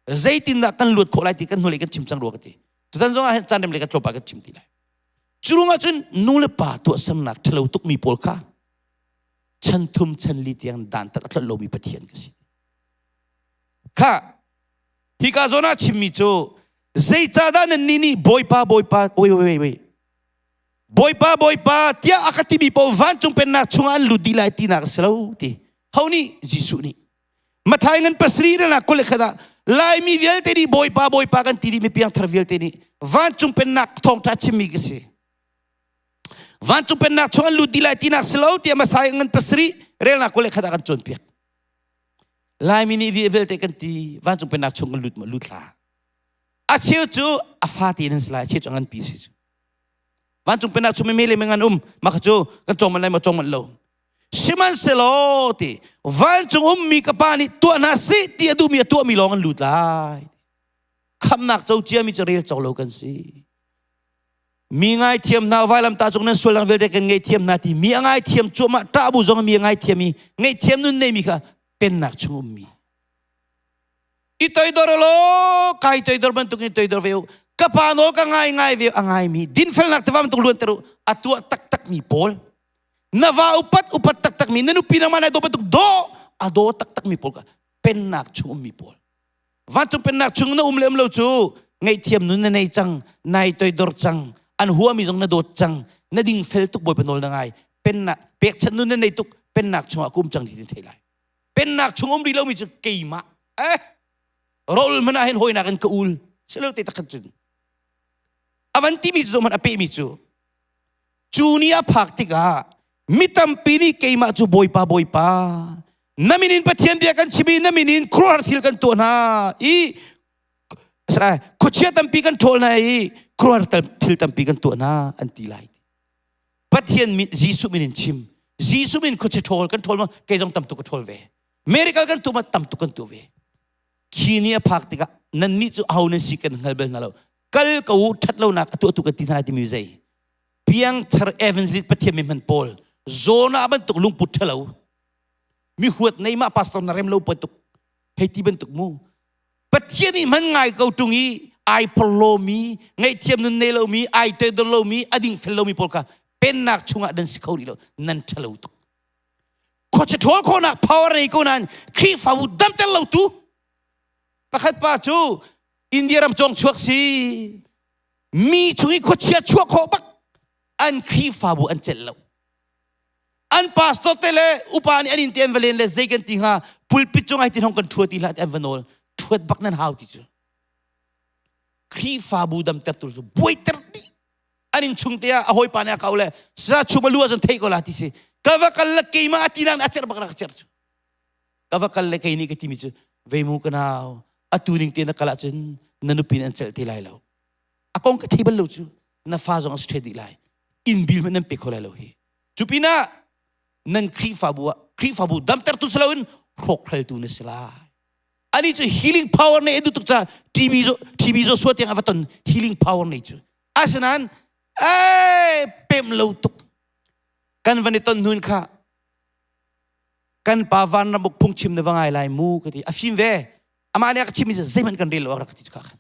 Zeitindah kan luat khawh lai ti kan hnulei kan chim cang rua ka ti. Tutan zong ah hin caan rem le kan tlawmpal kan chim ti lai. Cu ruangah cun nu le pa tuahsernak ṭhalo tukmi pawl kha chan thum chan li tiang dantat a tlolh lomi Pathian ka si. Kha hika zawn ah chimmi cu zeicahdah nannih nih Bawipa Bawipa wait wait wait Bawipa Bawipa tiah a ka timi paoh vancung pennak chungah an lut dih lai tinak a si lo ti. Ho nih? Jesuh nih. Mathai ngan pasarih le 21 ah Laimi vialte nih Bawipa Bawipa kan ti dih mi piangthar vialte nih vancung pennak thawngṭha chimmi ka si. Vancung pennak chung an lut dih lai tinak si lo tiah Masai ngan pasarih relnak 21 ah kan cawnpiak. Laimi nih vialte kan ti vancung pennak chung kan lut ma lut hlah. A cheu cu a fate in an si lai, a cheu cu a nganpi si cu. Vancung pennak chung mi le ngan um mah kha cu kan cawng man lai maw cawng man lo. Sihmanhsehlaw ti vancung ummi ka pa nih tuah hna seh ti a duhmi a tuahmi lawng an lut lai. Khamnak co ciami cu rel cawk lo kan si. Mi ngaithiam hna vailamtah cung nan sualnak vialte kan ngaihthiam hna ti mi a ngaithiam cuahmah ṭah bu zong mi a ngaithiam i ngaihthiam nun neimi kha pennak chung ummi. I toidor law kai toidor bantuk in toidor ve u. Ka pa nawl ka ngai ngai ve a ngaimi dinfelnak tiva bantuk luanter u a tuah taktakmi pawl na va upat upat taktakmi na nupi nangmah nai daw bantuk daw a daw taktakmi pawl ka pennak chung ummi pawl vancung pennak chung na um le um lo cu ngaihthiam nun na nei cang nai toidor cang an huami zong na dawt cang na ding fel tuk bawipa nawl na ngai pennak pekchanh nun na nei tuk pennak chungah ka um cang ti thei lai pennak chung um rih lomi cu keimah eh rol hmanh ah hin hawinak in ka ul silo te takhat cun avan timi cu hmanh a pehmi cu cu ni a phak tikah mi tampi nih keimah cu bawipa bawipa na min in Pathian bia kan chim i na min in khuaruahhar thil kan tuah hna i khuachia tampi kan ṭhawl hna i khuaruahhar thil tampi kan tuah hna an ti lai Pathian min Jesuh min in chim Jesuh min khuachia ṭhawl kan ṭhawl ma kei zong tam tuk ka ṭhawl ve miracle kan tuah ma tam tuk kan tuah ve khi ni a phak tikah nannih cu aho nan si kan hngal bal hna lo kal ko u ṭhat lonak a tuahtu kan ti hna timi zei piangthar evangelist Pathian mi hman pawl Jonah bantuk lungput ṭhalo mi huat nei mah pastor na rem lo bantuk hei ti bantuk mu Pathian nih hman ngai ko ṭung i ai phorhlawmi, ngaihthiam nun nei lomi, ai toidor lomi, a dingfel lomi pawl kha pennak chungah nan si kho rih lo, nan ṭhalo tuk. Khuachia ṭhawl khawhnak power nei ko nain Khrihfabu damter lo tu pakhat pa cu India ram cawng chuak si mi chung i khuachia chuah khawh bak an Khrihfabu an celh lo. An pastor te le upa nih an inn te an va len le zei kan ti hnga pulpit cung ai tin hong kan ṭhua ti hlah ti an va nawl ṭhuat bak nan hau ti cu Khrihfabu damtertu cu buaiter dih an inn chung te ah a hawipa nih a kau le sa chum a lu ahcun theih ko la ti si ka va kal le keimah a ti nak a cerh bak rak cerh cu ka va kal le kei nih ka timi cu vei mu ka nau atu ning te na kal ahcun na nupi nih an celh ti lai lo a kong ka thei bal lo cu na fa zong a si ṭhe dih lai inn bil hmanh nan pe kho lai lo hi Cu pinah nan Khrihfabu ah Khrihfabu damtertu si loin hrawkhraltu na si lai. Ani cu healing power nei duh tuk ca TB zo TB zo sua tiang a va ton healing power nei cu. Asinain ei pem lo tuk. Kan van i ton hnun kha kan pa vanram uk phungchim na va ngai lai mu ka ti. A fim ve. Amah nih a ka chimmi cu zeihmanh kan rel lo a rak ti cu kha khan.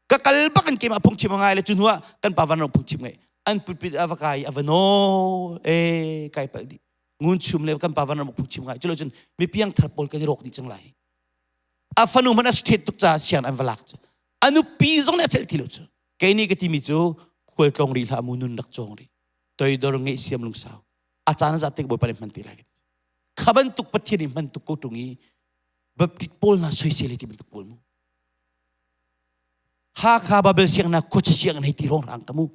Ka kal bak in keimah phungchim a ngai le cu hnu ah kan pa vanram phungchim ngai an pulpit a va kai a va nawl e kai palh dih ngun chum le kan pa vanram phungchim ngai culo cun mi piangthar pawl kan i rawk dih cang lai a fanu hmanh a straight tuk ca siang an va lak cu a nupi zong nih a celh ti lo cu kei nih ka timi cu khual tlong rih hlah mu nun rak cawng rih toidor ngeih siam lungsau a caan za tik bawipa nih hman ti lai kha bantuk pathian nih hman tuk ko ṭung i baptist pawl hna soisel ti bantuk pawl mu. Hakha Babel siangnak khuacha siang hei ti rong rang ka mu.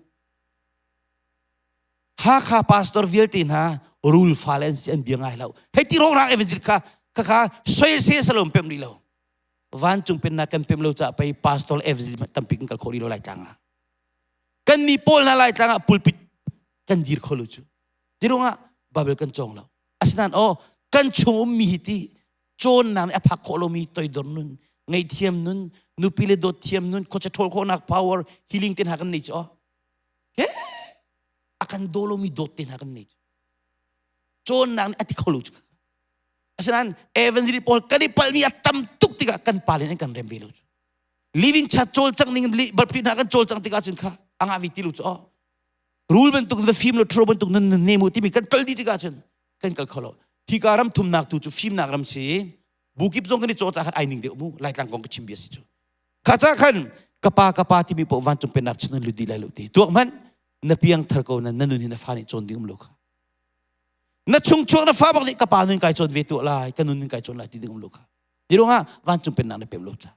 Hakha pastor vialte hna rul fale an si an bia ngai lo. Hei ti rong rang evangel kha kha kha soise salom pem rih lo. Vancung pennak kan pem lo ca pei pastor evangel tampi kan kal khawh rih lo lai tlang ah. Kan ni pawl hna lai tlang ah pulpit kan dir kho lo cu. Tirungah Bible kan cawng lo. Asinain aw kan chung ummi hi ti cawnnak nih a phak khawh lomi toidor nun, ngaihthiam nun, nupi le dawt thiam nun, khuacha ṭhawl khawhnak power, healing te hna kan nei cu aw. He a kan daw lomi dawt te hna kan nei cu. Cawnnak nih a ti kho lo cu. Asinain evangelist pawl kan i palmi a tam tuk tikah kan pa len an kan rem ve lo cu. Living chat cawlcangh ning balpri hna kan cawlcangh tikah cun kha a ngah ve ti lo cu aw. Rul bantuk na fim lo ṭhuro bantuk nan ne mu timi kan kal dih tikah cun kan kal kho lo. Hika ram thumnak tu cu fimnak ram si. Bukip zong kan i caw ca khan ai ning deuh mu. Laitlang kong ka chim bia si cu. Kha ca khan ka pa ka pa timi paoh vancung pennak chung nan lut dih lai lo ti. Tuak hmanh na piang thar ko na na nun hi na fa nih cawn ding um lo kha. Na chung chuak na fa bak nih ka pa nun kai cawn ve tuah lai, ka nun nun kai cawn lai ti ding um lo kha. Ti ruangah vancung pennak na pem lo ca.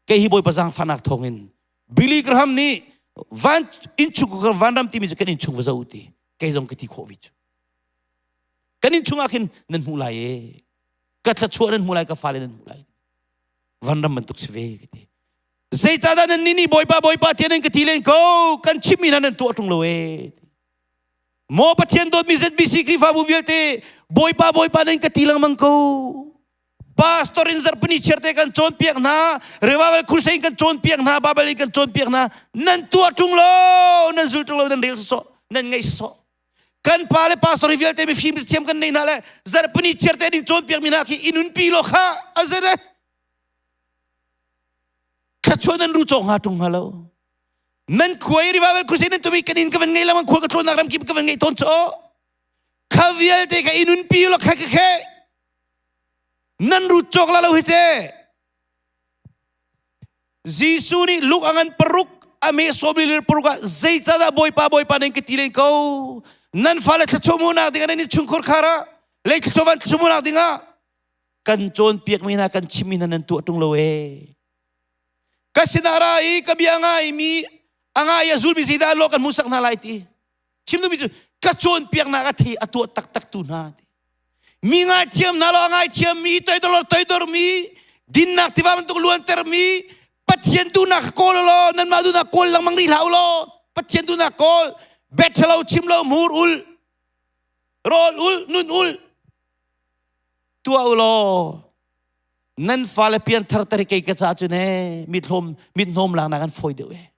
Kei hi Bawipa zaangfahnak thawngin Billy Graham nih van innchung vanram timi cu kan innchung va zoh ti kei zong ka ti khawh ve cu kan innchung ah khin nan hmuh lai e ka thluachuah nan hmuh lai ka fale nan hmuh lai vanram bantuk si ve ka ti zeicahdah nan nih nih bawipa bawipa tiah nan ka ti len ko kan chimmi hna nan tuah ṭung lo e maw Pathian dawtmi ZBC Khrihfabu vialte bawipa bawipa nan ka ti lengmang ko Pastor in zarhpini chiarte kan cawnpiak hna, revival crusade kan cawnpiak hna, Bible in kan cawnpiak hna. Nan tuah ṭung lo, nan zul ṭung lo, nan rel sawsawh, nan ngaih sawsawh. Kan pa le pastor hi vialte mifim thiam kan nei hna le zarhpini chiarte ding cawnpiak mi hna khi i nunpi lo kha a zere. Thluachuah nan ru cawk hnga ṭung hnga lo. Nan khua i revival crusade nan tumi kan in ka van ngei lengmang khua ka tlawnnak ram kip ka van ngei tawn cu. Kha vialte ka i nunpi lo kha ka khe. Nan rut cawk la lo hi te. Jesuh nih Luke a ngan paruk a me sawmli le paruk ah zeicahdah Bawipa Bawipa nan ka ti len ko nan fale thluachuah hmuhnak dingah nan innchungkhar khar ah lei thluachuah van thluachuah hmuhnak dingah kan cawnpiakmi hna kan chimmi hna nan tuah ṭung lo ee ka sinah ra i ka bia ngaimi a ngai a zulmi zeidah law kan hmuhsak hna lai ti chim duhmi cu ka cawnpiaknak a thei a tuah taktak tu hna ti mi ngaithiam hna lo a ngaithiam mi toidor toidor mi dinnak tiva bantuk luanter mi Pathian duhnak kawl law nanmah duhnak kawl lengmang rih hlah u law Pathian duhnak kawl bet lo chim lo hmur ul rawl ul nun ul tuah u law nan fale pianthar tar kei ka ca cu ne mithlom mithnawm lang nak an fawi deuh e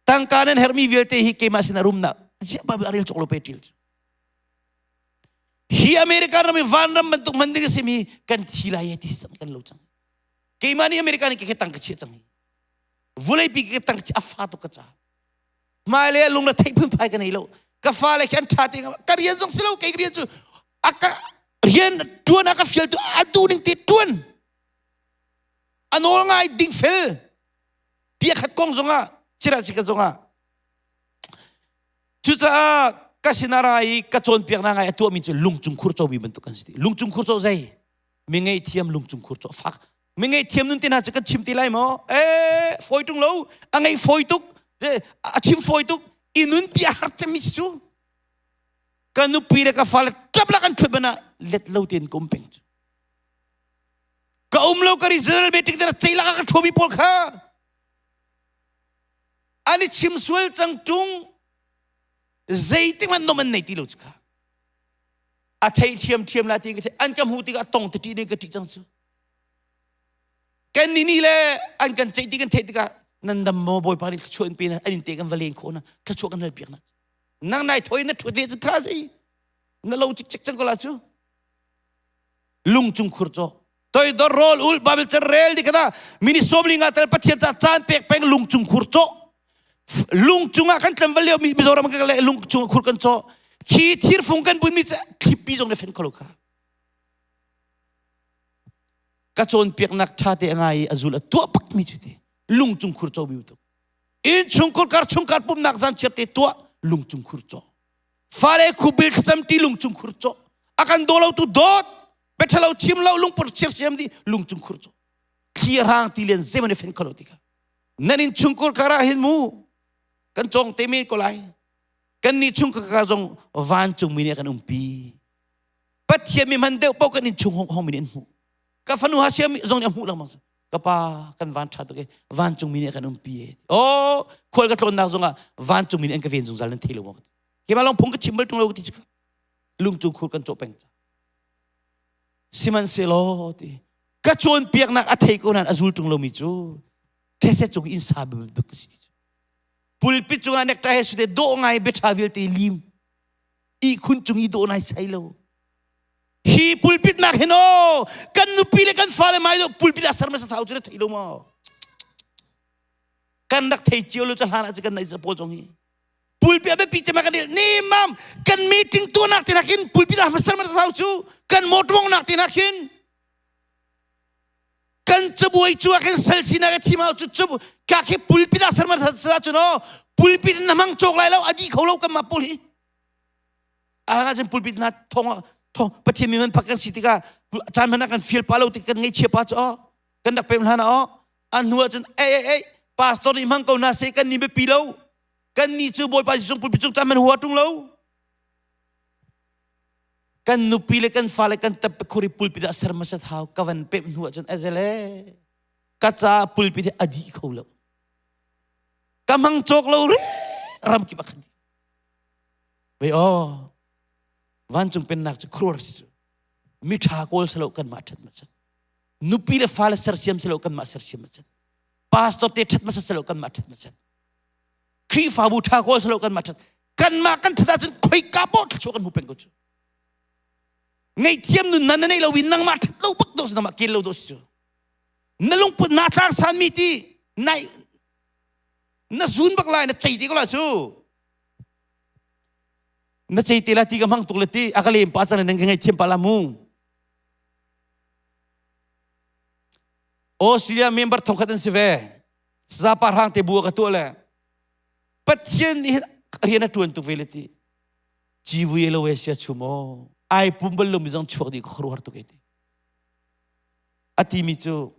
tangka nan herhmi vialte hi keimah sin a rumnak ziah Bible a rel cawk lo pe ṭil cu hi America ram i vanram bantuk hman ding a simi kan thi lai e ti sang kan lo cang keimah nih America nih ke tang ka chia cang vulei pi ke tang a fa tuk ka ca hmailei ah lung le theih phunphai ka nei lo ka fale khi an ṭha te ka rian zong si lo kei rian cu a ka rian ṭuan a ka fial tu a duh ning te ṭuan a nawl ngai ding fel bia khat kong zongah chira si ka zongah cucaah ka sinah ra i ka cawnpiaknak ngai a tuahmi cu lungcung khur comi bantuk kan si ti lungcung khur co zei mi ngeihthiam lungcung khur co fak mi ngeihthiam nun te hna cu kan chim ti lai maw eh fawi tung lo a ngei fawi tuk a chim fawi tuk i nun pi a har cemmi si cu ka nupi le ka fale ṭap lak an ṭhut ban ah let lo tein ka um peng cu ka um lo ka ri general meeting te ceilak ah ka ṭhuami pawl kha an i chim sual cang ṭung zeitik hmanh nom an nei ti lo cu kha a thei thiam thiam la ti ka an ka hmuh tikah tong te ṭih ne ka ṭih cang cu kan ni ni le an kan ceih ti kan theih tikah nan dam maw bawipa nih thluachuah in pe na an in te kan va len khawh na thluachuah kan hal piak na nang nai thoi na ṭhut ve cu kha zei na lo cikcek cang ko la cu lungcung khur caw toidor rawl ul Bible can rel di kana mini sawmli nga tel Pathian ca caan pek peng lungcung khur caw lungcung ah kan tlam lio mi Mizoram kan le lungcung khur kan caw khi thirfung kan bun mi thlipi zong le fen kholo kha ka cawnpiaknak tha te ngai a zul a tuah pak mi cu ti lungcung khur caw mi tuk inn chungkhur kar chungkar pumnak zan chiar te tuah lungcung khur caw Fale khubil thlacam ti lungcung khur cawh. A kan daw lo tu dawt. Bethelo chim lo lungput sirsiam di lungcung khur cawh. Thli a rang ti lian zeihmanh i fen kho lo ti kha. Nan in chungkur kar ah hin mu kan cawng te men ko lai. Kan nih chungkhar zong vancungmi nih a kan umpi. Pathian mi hman deuh paoh kan in chung hong hong mi nih an hmuh. Ka fanu ha siam zong nih a hmuh lengmang. Ka pa kan van ṭha tuk e vancungmi nih a kan umpi e. Oh khual ka tlawnnak zongah vancungmi nih an ka ven zungzal nan thei lo maw? Keimah lawng phung ka chim bal ṭung lo ka ti cu. Lungcung khur kan cawh peng ca. Sihmanhsehlaw ti ka cawnpiaknak a thei ko nain a zul ṭung lomi cu these cung inn sa bantuk ka si ti cu. Pulpit cungah nektai he sute dawh ngai biaṭha vialte lim ihkhun cung i dawh nai sai lo. Hi pulpit nak hin aw kan nupi le kan fale mai do pulpit ah ser hmasa thau cu na thei lo maw? Kan rak thei cio lo cu hlan ah cu kan nei pawl zong hi. Pulpit a biapi cem ah kan ni mam kan meeting tuahnak te nakin pulpit ah hmasa hmasa thau cu kan motor nak te nakin kan cabuai cu ah khin sal sinak a thim hau cu cu ka khi pulpit ah ser hmasa cu no pulpit na hmang cawk lai lo a di kho lo kan mah pawl hi a cun pulpit na thong thong pathian mi man pak kan si tikah caan hmanh ah kan fial pa lo tik kan ngaihchia pa cu oh kan rak pem hlan ah oh a hnu ah cun ei ei ei pastor nih hmang ko hna seh kan ni biapi lo kan ni cu bawipa Jesuh pulpit cung caan hmanh hua ṭung lo kan nupi le kan fale kan tap khuri pulpit ah ser hmasat hau ka van pem hnu ah cun azele ka ca pulpit hi a dih kho lo ka hmang cawk lo ri ram kip ah khan Ve aw, vancung pennak cu khuaruahhar si cu. Miṭha kawl si lo kanmah ṭhat hmasat. Nupi le fale sersiam si lo kanmah sersiam hmasat. Pastor te ṭhat hmasat si lo kanmah ṭhat hmasat. Khrihfabu ṭha kawl si lo kanmah ṭhat. Kanmah kan ṭhat ahcun khoika paoh thluachuah kan hmu peng ko cu. Ngaihthiam nun na nei lo i nangmah ṭhat lo bak do si nangmah kel lo do si cu. Na lungput naa tlang sanmi ti nai na zun bak lai na cei ti ko la cu. Na cei te la ti ka hmang tuk le ti a ka lem pa cang nan ka ngaihthiam pa la mu. Australia member thongkhat an si ve. Zapa hrang te bu ka tuah le Pathian nih rian a tuan tuk ve le ti. Civui lo e sia chum aw. Ai pum bal lo mi zong chuak dih ka khuaruahhar tuk e ti. A ti mi cu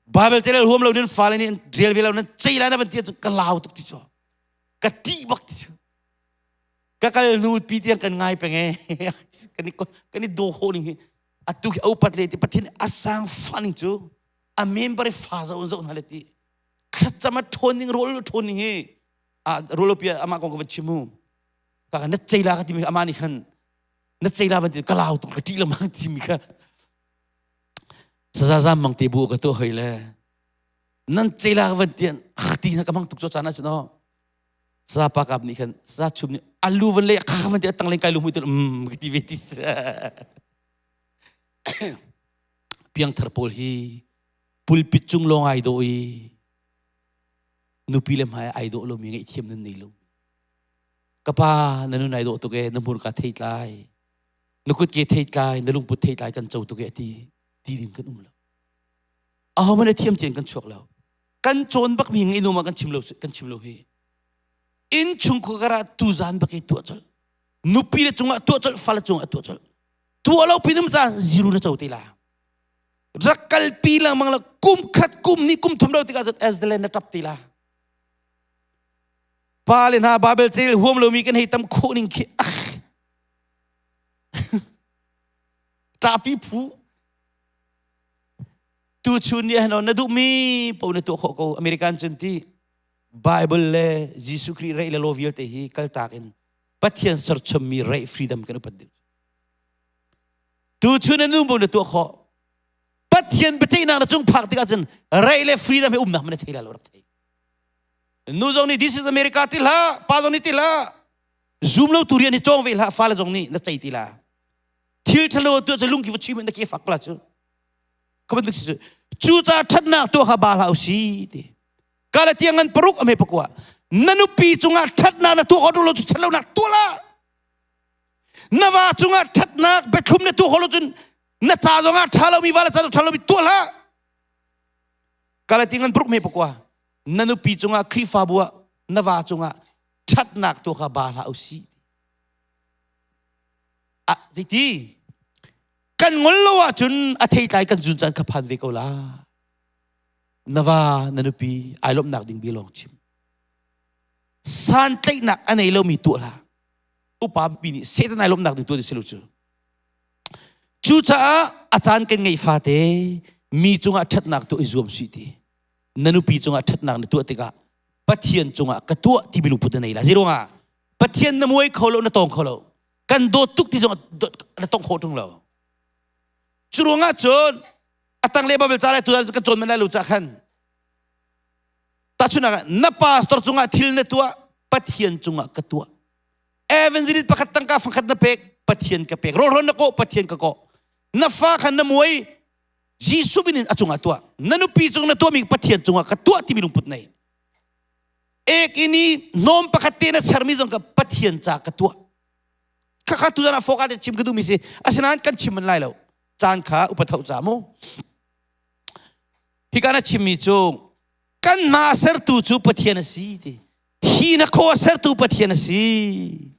Bible celel huam lo nin fale nih rel ve lo nan cei lai na van ti cu ka lau tuk ti cu. Ka ṭih bak ti cu. Ka kal hnu pi tiang kan ngai peng e. Kan i kan i daw khawh ning hi. Atu khi upat le ti Pathian a sang fa ning cu a member i fa zoh in zoh hna le ti. Thlacam a ṭhawn ning rawl a ṭhawn ning hi a rawl pi amah kong ka van chim mu. Ka na cei la ka timi amah nih khan na cei la van ti ka lau tuk ka ṭih lengmang timi kha. Saza zam mang te bu ka tuah hoi le nan cei la ka van tian ti na ka mang tuk cu caan ah cun aw sa pa kap nih khan sa chum nih alu van le kha van ti atang leng kai lu mui tu um ka ti ve ti piangthar pawl hi pulpit cung lawng ai dawh i nupi le hmai ai dawh lomi ngaihthiam nan nei lo ka pa na nun ai dawh tuk e na hmurka thei tlai na kut ke thei tlai na lungput thei tlai kan co tuk e ti ti ding kan um lo aho hmanh thiam cen kan chuak lo kan cawn bak mi ngai numa kan chim lo kan chim lo hi inn chungkhar ah tuzan bak i tuah colh nupi le cungah tuah colh fale cungah tuah colh tuah lo pinum ca zero na co te la rak kalpi lengmang la kum khat kum ni kum thum lo tikah cun as the land na tap ti la pa le hna Bible cel huam lomi kan hei tam khawh ning khi ṭapi phu Tuchun ni ahno na duhmi paoh na tuah khawh ko. American cun ti Bible le Jesuh Khrih reih le law vialte hi kaltak in Pathian serchommi reih freedom kan upat deuh. Tuchun na nu paoh na tuah khawh. Pathian biaceihnak na cung phak tikah cun reih le freedom hi umnak man na thei lai lo rak thei. Nu zong nih this is America ti hlah, pa zong nih ti hlah. Zoom lo tu rian hi cawng ve hlah, fale zong nih na cei ti la. Thil ṭhalo tuah cu lungki va chim na ke fak la cu. Ka bantuk si cu cucaah ṭhatnak tuah kha ba hlah u si ti. Galatia ngan paruk a hme pakua. Na nupi cungah ṭhatnak na tuah khawh lo cu ṭhatlonak tuah hlah. Na va cungah ṭhatnak biathlum na tuah khawh lo cun na ca zongah ṭha lomi va le ca ṭha lomi tuah hlah. Galatia ngan paruk hme pakua. Na nupi cungah Khrihfabu ah na va cungah ṭhatnak tuah kha ba hlah u si. Ah, zeiti? Kan ngol lo ahcun a theitlai kan zun caan kha phan ve ko la. Na va na nupi ai lawmhnak ding bia lawng chim. Santlaihnak a nei lomi tuah hlah. Upa pipi nih Satan ai lawmhnak ding tuah ti si lo cu. Cucaah a caan kan ngeih fate mi cungah ṭhatnak tuah i zuam sih ti. Na nupi cungah ṭhatnak na tuah tikah Pathian cungah ka tuah timi lungput na nei la. Zeiruangah? Pathian na muai kho lo, na tawng kho lo. Kan dawt tuk ti zong na tong khawh ṭung lo. Cu ruangah cun a tangle Bible ca lai tu kan cawn men lai lo ca khan tahchunhnak ah na pastor cungah thil na tuah Pathian cungah ka tuah evangelist pakhat tangka fangkhat na pek Pathian ka pek rawlrawn na kawh Pathian ka kawh na fa khan na muai Jesuh min in a cungah tuah na nupi cung na tuahmi Pathian cungah ka tuah timi lungput nei ek in i hnawm pakhat te na sermi zong ka Pathian ca ka tuah khakha tu zan ah focus chim ka duhmi si asinain kan chim man lai lo caan kha upa tho ca mu hika na chimmi cu kan hma sertu cu Pathian a si ti hi na khaw sertu Pathian a si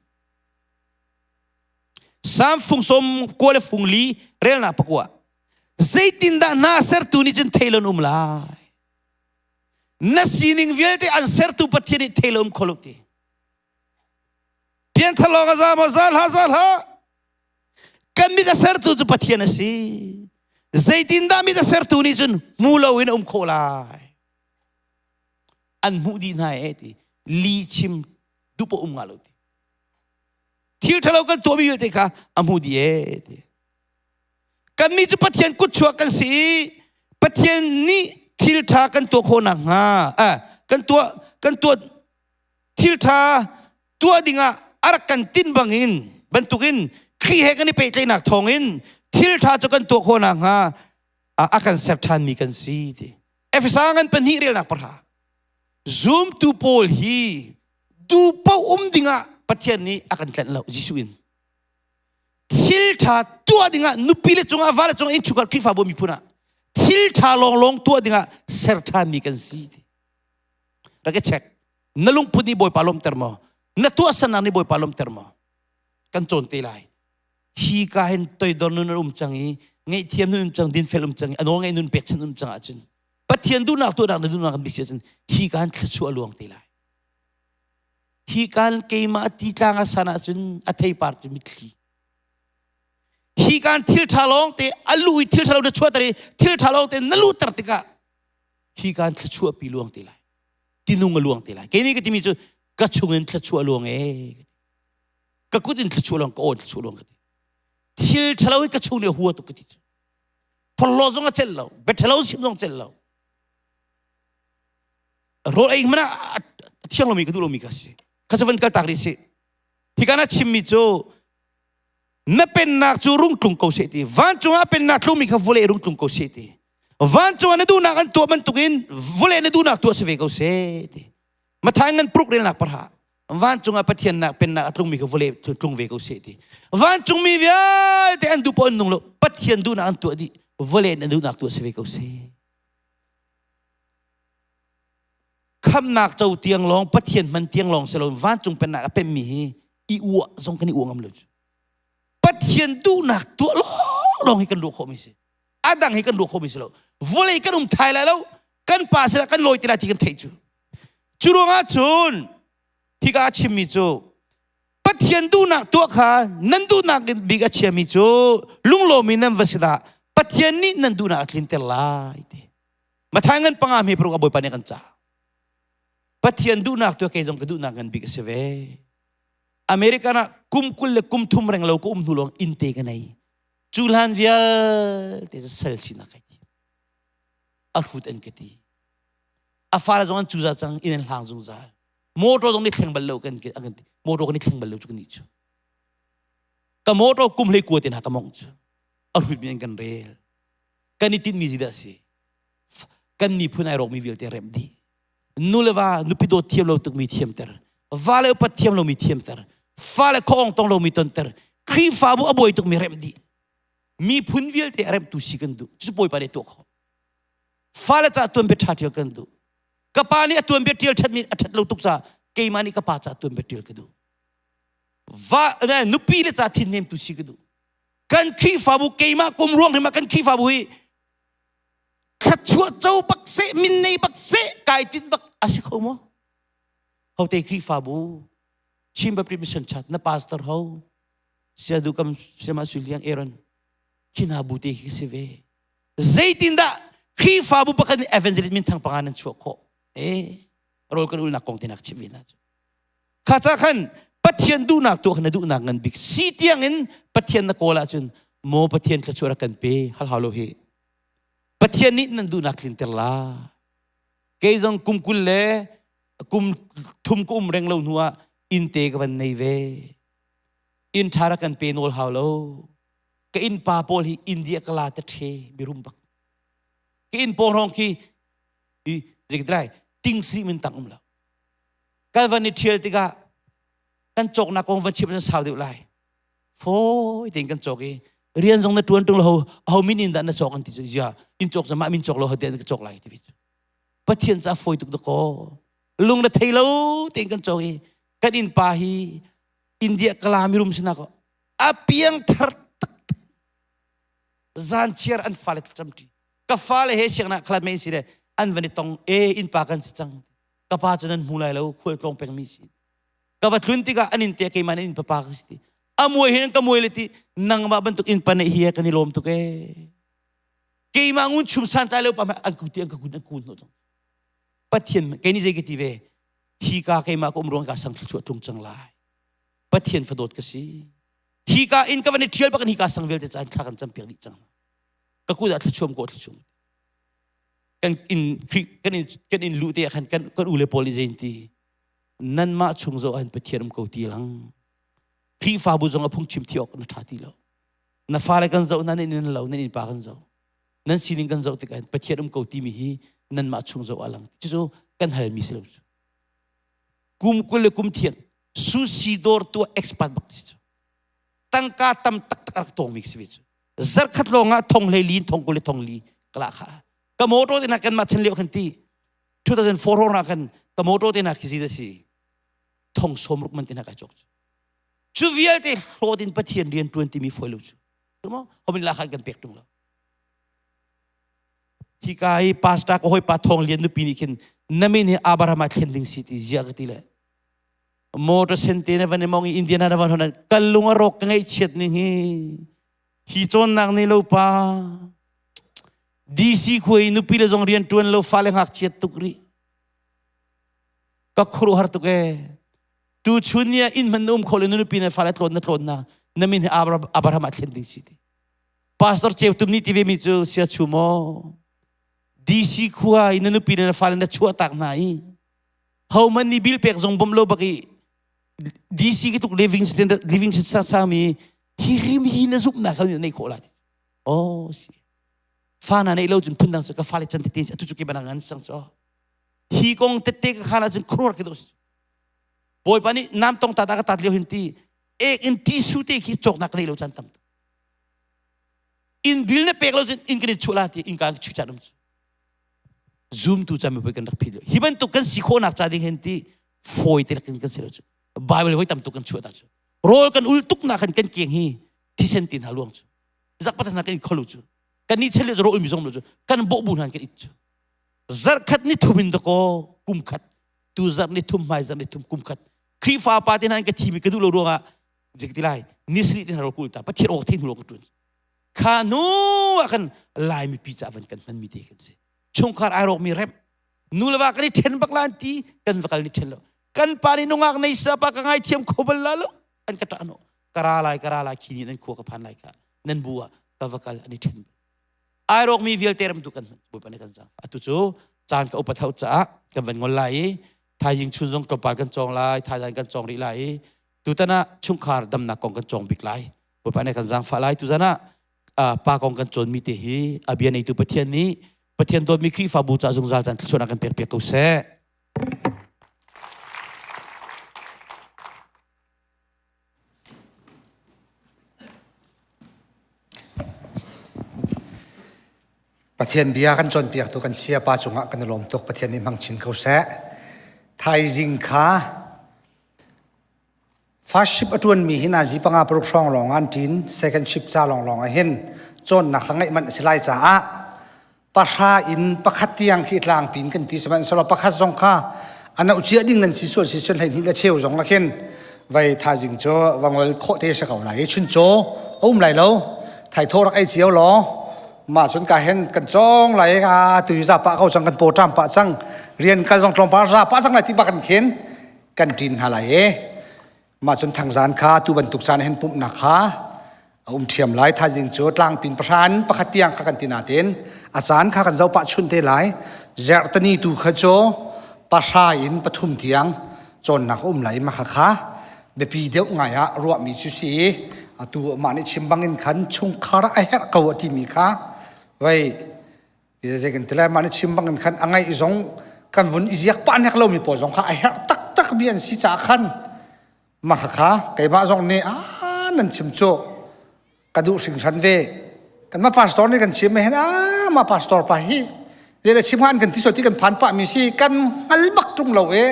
Sam fung som kua le fung li relnak pakua zeitindah hna sertu nih cun thei lon um lai na sining vialte an sertu Pathian nih thei lo um kho lo ti Pianthar lawng a za maw? Za hlah, za hlah. Kan mit a sertu cu Pathian a si. Zeitindah mit a sertu nih cun hmu loin a um khawh lai? An hmuh dih hna e ti. Li chim dup a um nga lo ti. Thil ṭhalo kan tuahmi vialte kha a hmu dih e ti. Kannih cu Pathian kutchuak kan si i Pathian nih thil ṭha kan tuah khawh nakhnga eh, kan tuah kan tuah thil ṭha tuah dingah a rak kan tinh bangin bantukin Khrih he kan i pehtlaihnak thawngin thil ṭha cu kan tuah khawh nakhnga a kan ser ṭhanmi kan si ti. Efesa ngan pahnih relnak pahra. Zumtu pawl hi du paoh um dingah Pathian nih a kan tlanh lo Jesuh in. Thil ṭha tuah dingah nupi le cungah va le cungah innchungkhar Khrihfabu miphun ah thil ṭha lawnglawng tuah dingah ser ṭhanmi kan si ti. Rak i check. Na lungput nih Bawipa lawmhter maw? Na tuahsernak nih Bawipa lawmhter maw? Kan cawn te lai. Hi ka hin toidor nun an um cang i ngaihthiam nun um cang, dinfel um cang i a nawl ngaih nun pekchanh um cang ahcun Pathian duhnak tuahnak na duhnak kan bik si ahcun hi ka hin thluachuah a luang te lai. Hi kan keimah ti tlang a san ahcun a theipar cu mitthli. Hi kan thil ṭha lawng te a lu i thil ṭha lo na chuahter i thil ṭha lawng te na luhter tikah hi kan thluachuah pi luang te lai. Tinung a luang te lai. Kei nih ka timi cu ka chungin thluachuah luang e. Ka kut in thluachuah luang, ka aw in thluachuah luang ka ti. Thil ṭhalo hi ka chung nih a hua tuk ka ti cu. Phorhlaw zong a celh lo, bia ṭhalo sim zong celh lo. Rawl ei hmanh ah a thiang lomi ka duh lomi ka si. Kha cu van kal tak rih sih. Hika na chimmi cu na pennak cu rung tlung ko seh ti. Vancung ah pennak tlungmi kha vawlei rung tlung ko seh ti. Vancung ah na duhnak an tuah bantukin vawlei na duhnak tuah si ve ko seh ti. Mathai ngan pruk relnak parha. Vancung ah Pathian nak pennak a tlungmi kha vawlei tlung ve ko seh ti. Vancungmi vialte an duh paoh an nung lo. Pathian duhnak an tuah dih. Vawlei na duhnak tuah si ve ko seh. Khamnak co tiang lawng Pathian hman tiang lawng si lo vancung pennak a pemmi hi i uah zong kan i uah ngam lo cu. Pathian duhnak tuah lawng hi kan ruah khawhmi si. A dang hi kan ruah khawhmi si lo. Vawlei kan um thai lai lo, kan pa sinah kan lawi ti lai ti kan theih cu. Cu ruangah cun hika a chimmi cu Pathian duhnak tuah kha nan duhnak bik a chiami cu lunglawm in nan va si dah Pathian nih nan duhnak a tlinter lai ti. Mathai ngan panga hme paruk a Bawipa nih kan ca. Pathian duhnak tu kei zong ka duhnak ngan bik a si ve. American ah kum 20 le kum thum reng lo ka um hnu lawng inn te ka nei. Cu hlan vialte cu sal sinak kai ti. A hrut an ka ti. A fale zong an cuza cang inn an hlang zungzal. Motor zong ni thleng bal lo kan kan ti. Motor kan i thleng bal lo cu kan nih cu. Ka motor kum hlei kua te hna ka mong cu. A hrut mi an kan rel. Kan i tinhmi zeidah a si? Kan miphun ai rawkmi vialte remh dih. Nu le va nupi dawt thiam lo tukmi thiamter. Va le upat thiam lomi thiamter. Fale khuaawng tong lomi tonter. Khrihfabu a buai tukmi remh dih. Miphun vialte a remhtu si kan duh. Cucu Bawipa nih tuah khawh. Fale caah tuanbia ṭha ṭial kan duh. Ka pa nih a tuanbia ṭial ṭhatmi a ṭhat lo tuk caah keimah nih ka pa caah tuanbia ṭial ka duh. Va nupi le ca thinnemtu si ka duh. Kan Khrihfabu keimah kum ruang hrim ah kan Khrihfabu hi thluachuah. Thluachuah co bak seh, min nei bak seh, kai tinh bak a si kho maw? Hote Khrihfabu, Chin Baptist Mission Church, na pastor ho, Siadu kam Siama Suiliang Aaron, khi hna bu te khi si ve. Zeitindah Khrihfabu pakhat nih evangelist min thang panga nan chuah khawh? Eh, rawl kan ulnak kong te nak chim ve na cu. Kha ca khan Pathian duhnak tuah kha na duhnak ngan bik si tiang in Pathian na kawl ahcun maw Pathian thluachuah rak kan pe hal hau lo hi. Pathian nih nan duhnak tlinter la. Kei zong kum 20 le kum thum ka um reng lo hnu ah inn te ka van nei ve. Inn ṭha rak kan pe nawl hau lo. Ka inn pa pawl hi India ka la te ṭhe mirum bak. Ka inn pawng hrawng khi i zeitin ting si min tang um lo. Kan van i ṭhial tikah kan cawknak kong van chim sau deuh lai. Fawi tein kan cawk i rian zong na ṭuan ṭung lo ho ho min in dah na cawk an ti cu zia in cawk mah min cawk lo ho te ka cawk lai ti ve cu. Pathian ca fawi tuk dakaw. Lung na thei lo tein kan cawk i kan inn pa hi India kala mirum sinak a piang thar taktak zan chiar an fale thlacam ṭi ka fale he siangnak khalat mei si le an van i tong e inn pa kan si cang ka pa cu nan hmu lai lo khual tlawng pengmi si ka va tlun tikah an in te keimah nan inn papa ka si ti a muai hin ka muai le ti nangmah bantuk inn pa neih hi kan i lawm tuk e keimah ngun chum san tai lo pa an ku ti an ka kun an kun hnawh cang pathian kei ni zei ka ti ve hi ka keimah ka um ruang ka sang thluachuah tlung cang lai pathian fadawt ka si hi ka in ka van i thial bak in hi ka sang vialte caan thla kan cam piak dih cang ka kut ah thluachuam ko thluachuam kan in kan in kan in lu te ah khan kan kan u le pawl nih zein ti nanmah chung zo an pathian um ko ti lang Khrihfabu zong a phungchim thi awk na ṭha ti lo na fale kan zoh na nan in lo nan innpa kan zoh nan sining kan zoh tikah Pathian um ko timi hi nanmah chung zoh a lang cucu kan halmi si lo cu kum 20 le kum thian sushi dawr tuah expert bak si cu tangka tam taktak a rak tawngmi si ve cu zarkhat lawng ah thong hlei li in thong 20 le thong li kala kha ka motor te na kan mah chan lio khan ti 2004 hrawng ah khan ka motor te na khi si da si thong som ruk man te na kai chok cu vialte hlawt in Pathian rian tuan timi foi lo cu mo homin la khan kan pek tung lo hi ka hi pastor ko hoi pa thong lian nupi nih khin namin hi Abraham a thlen ding si ti zia ka ti le motor sen te na van mong i Indiana na van hona kal lung a rawk ka ngaih chiat ning hi hi cawnnak nei lo pa DC khuai nupi le zong rian tuan lo fale ngak chiat tuk ri ka khuru har tuk e tu chun ni ah inn hman na um kho le na nupi na fale tlawn na tlawn na na min hi Abraham ah thlen ding si ti pastor cheu tum ni ti ve mi cu sia chu maw DC khua i na nupi le na fale na chuah tak hna i ho man ni bill pek zong bom lo bak i DC ki tuk living standard living sa sa mi hi rim hi na zumh na kha nei khawh lai oh si fa na nei lo cun phun dang ka fale chan tete atu chu ke banang ngan sang cho hi kong tete ka khan ahcun khuruar ke do bawipa nih nam tong ta ta ka tat lio hin ti ek in ti su te khi cawk nak nei lo chan tam in bil na pek lo cun in kan i chuah la ti in ka chu chan um cu zoom tu chan mi kan rak phit hi bantuk kan si khawhnak ca ding hin ti fawi te kan kan si lo cu bible voi tam tuk kan chuah ta cu rawl kan ul tuk na khan kan kiang hi thisen tin ha luang cu zakpat hna kan kholu cu kan ni chele ro ul mi zong lo cu kan bo bu hnan kan it cu zarkhat ni thum in dako kum khat tu zarh ni thum hmai zarh ni thum kum khat Khrihfa pa te hna ka thi mi ka duh lo ruangah zik ti lai nisri te hna ro kul ta pathian awk thei hnu ka ṭun kha hnu ah khan lai mipi ca van kan hman mi te kan si chungkhar ai rawk mi rem nu le va kan i ṭhen bak la an ti kan va kal ni ṭhen lo kan pa nih nungak nei sa pa ka ngai thiam kho bal la lo an ka ṭah no ka ra lai ka ra lai khi ni nan khua ka phan lai ka nan bu ah ka va kal an i ṭhen ai rawk mi vialte ram tu kan bawipa nih kan zang atu cu caan ka upat hau caah kan van ngol lai i thaizing chun zong tlawmpal kan cawng lai thaizang kan cawng rih lai i tutan ah chungkhar damnak kong kan cawng bik lai bawipa nih kan zaangfah lai tuzan ah pa kong kan cawnmi te hi a bia neitu Pathian nih Pathian dawtmi Khrihfabu ca zungzal caan thluachuahnak kan pek piak ko seh. Pathian bia kan cawnpiaktu kan siapa cungah kan i lawm tuk. Pathian nih hmang chin ko seh. Thaizing kha first ship a ṭuanmi hi nazi panga paruk hrawng lawng an ṭin. Second ship ca lawnglawng ah hin cawnnak kha ngeih manh a si lai caah. Pahra in pakhat tiang khi tlangpi in kan ti sihmanhsehlaw pakhat zong kha a noh cia ding nan si sual si sual 12 le cheu zong khin vai thaizing cu va ngol khawh te si ko lai i chuncaw a um lai lo. Thaithaw rak ei cio law mah cun ka hen kan cawng lai a tu za pah ko cang, kan paw ṭam pah cang, rian kal zong tlawmpal za pah cang lai ti bak kan khin kan ṭin hna lai i mah cun thangzan kha tu bantuk caan hin pumhnak kha a um ṭhiam lai. Thaizing cu tlangpin pahran pakhat tiang kha kan ti natin a caan kha kan zoh pah chun te lai. Zerhtani tu kha cu pahra in pathum tiang cawnnak a um lai. Mah kha biapi deuh ngai ah ruahmi cu si i atu mah nih chim bangin khan chungkhar a herh ko a timi kha vei zei kan ti lai, mah nih chim bangin khan a ngaih zong kan vun i ziak pah nek lomi pawl zong kha a herh taktak mi an si caah khan mah kha keimah zong nih a nan chim cu ka duh hringhran ve. Kanmah pastor nih kan chim hen a mah pastor pa hi zei le chim han kan ti so ti kan phan pah mi si kan hngal bak tung lo e,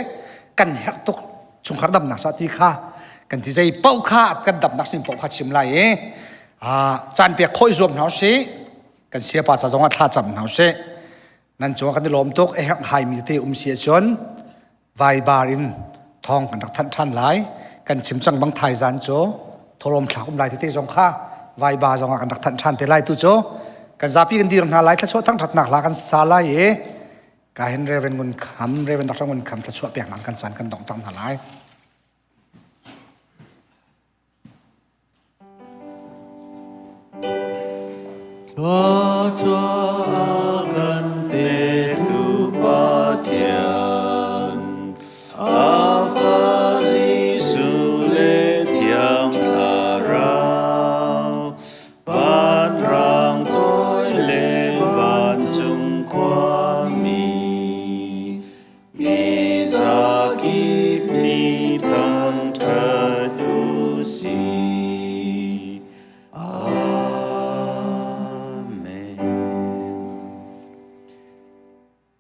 kan herh tuk chungkhar damnak sa ti kha kan ti. Zei paoh kha kan damnak sin paoh kha chim lai e, a caan pek khoi zuam hna si, kan siapa ca zong ah thla cam hna sih. Nan cung kan i lawm tuk. A herh hai mi te um si ahcun Viber in thawng kan rak thanh ṭhan lai. Kan chim cang bang thaizan cu thawlawm thlak um lai tete zong kha Viber zong ah kan rak thanh ṭhan te lai. Tu cu kan zapi kan dir hna lai, thluachuah thangṭhatnak hla kan sa lai i ka hin Reverend Ngun Kham, Reverend Dr. Ngun Kham thluachuah pek kan caan kan dongh tak hna lai. Thluachuah kan petu Pathian, a Fa Jesuh le Thiang Thlarau, vanrang toi le vancung khuami, Mi zakip nih thangṭhat u sih. Amen.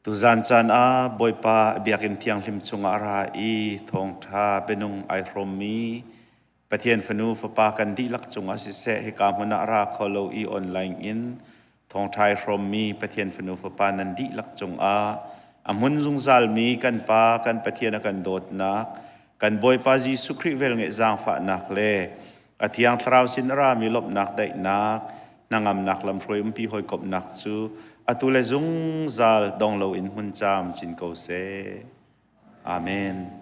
Tuzan caan ah Bawipa biakinn thianghlim chungah a ra i thawngṭha bianung ai hrawmmi Pathian fanu fapa kan dihlak cungah siseh, hika hmun ah ra kho lo i online in thawngṭha i hrawmmi Pathian fanu fapa nan dihlak cungah a hmun zungzalmi kan Pa kan Pathian a kan dawtnak, kan Bawipa Jesuh Khrih velngeih zaangfahnak le a Thiang Thlarau sin a rami lawmhnak, daihnak, hnangamnak, lamhruai umpi hawikomhnak cu atu le zungzal dong loin hmun camcin ko seh. Amen.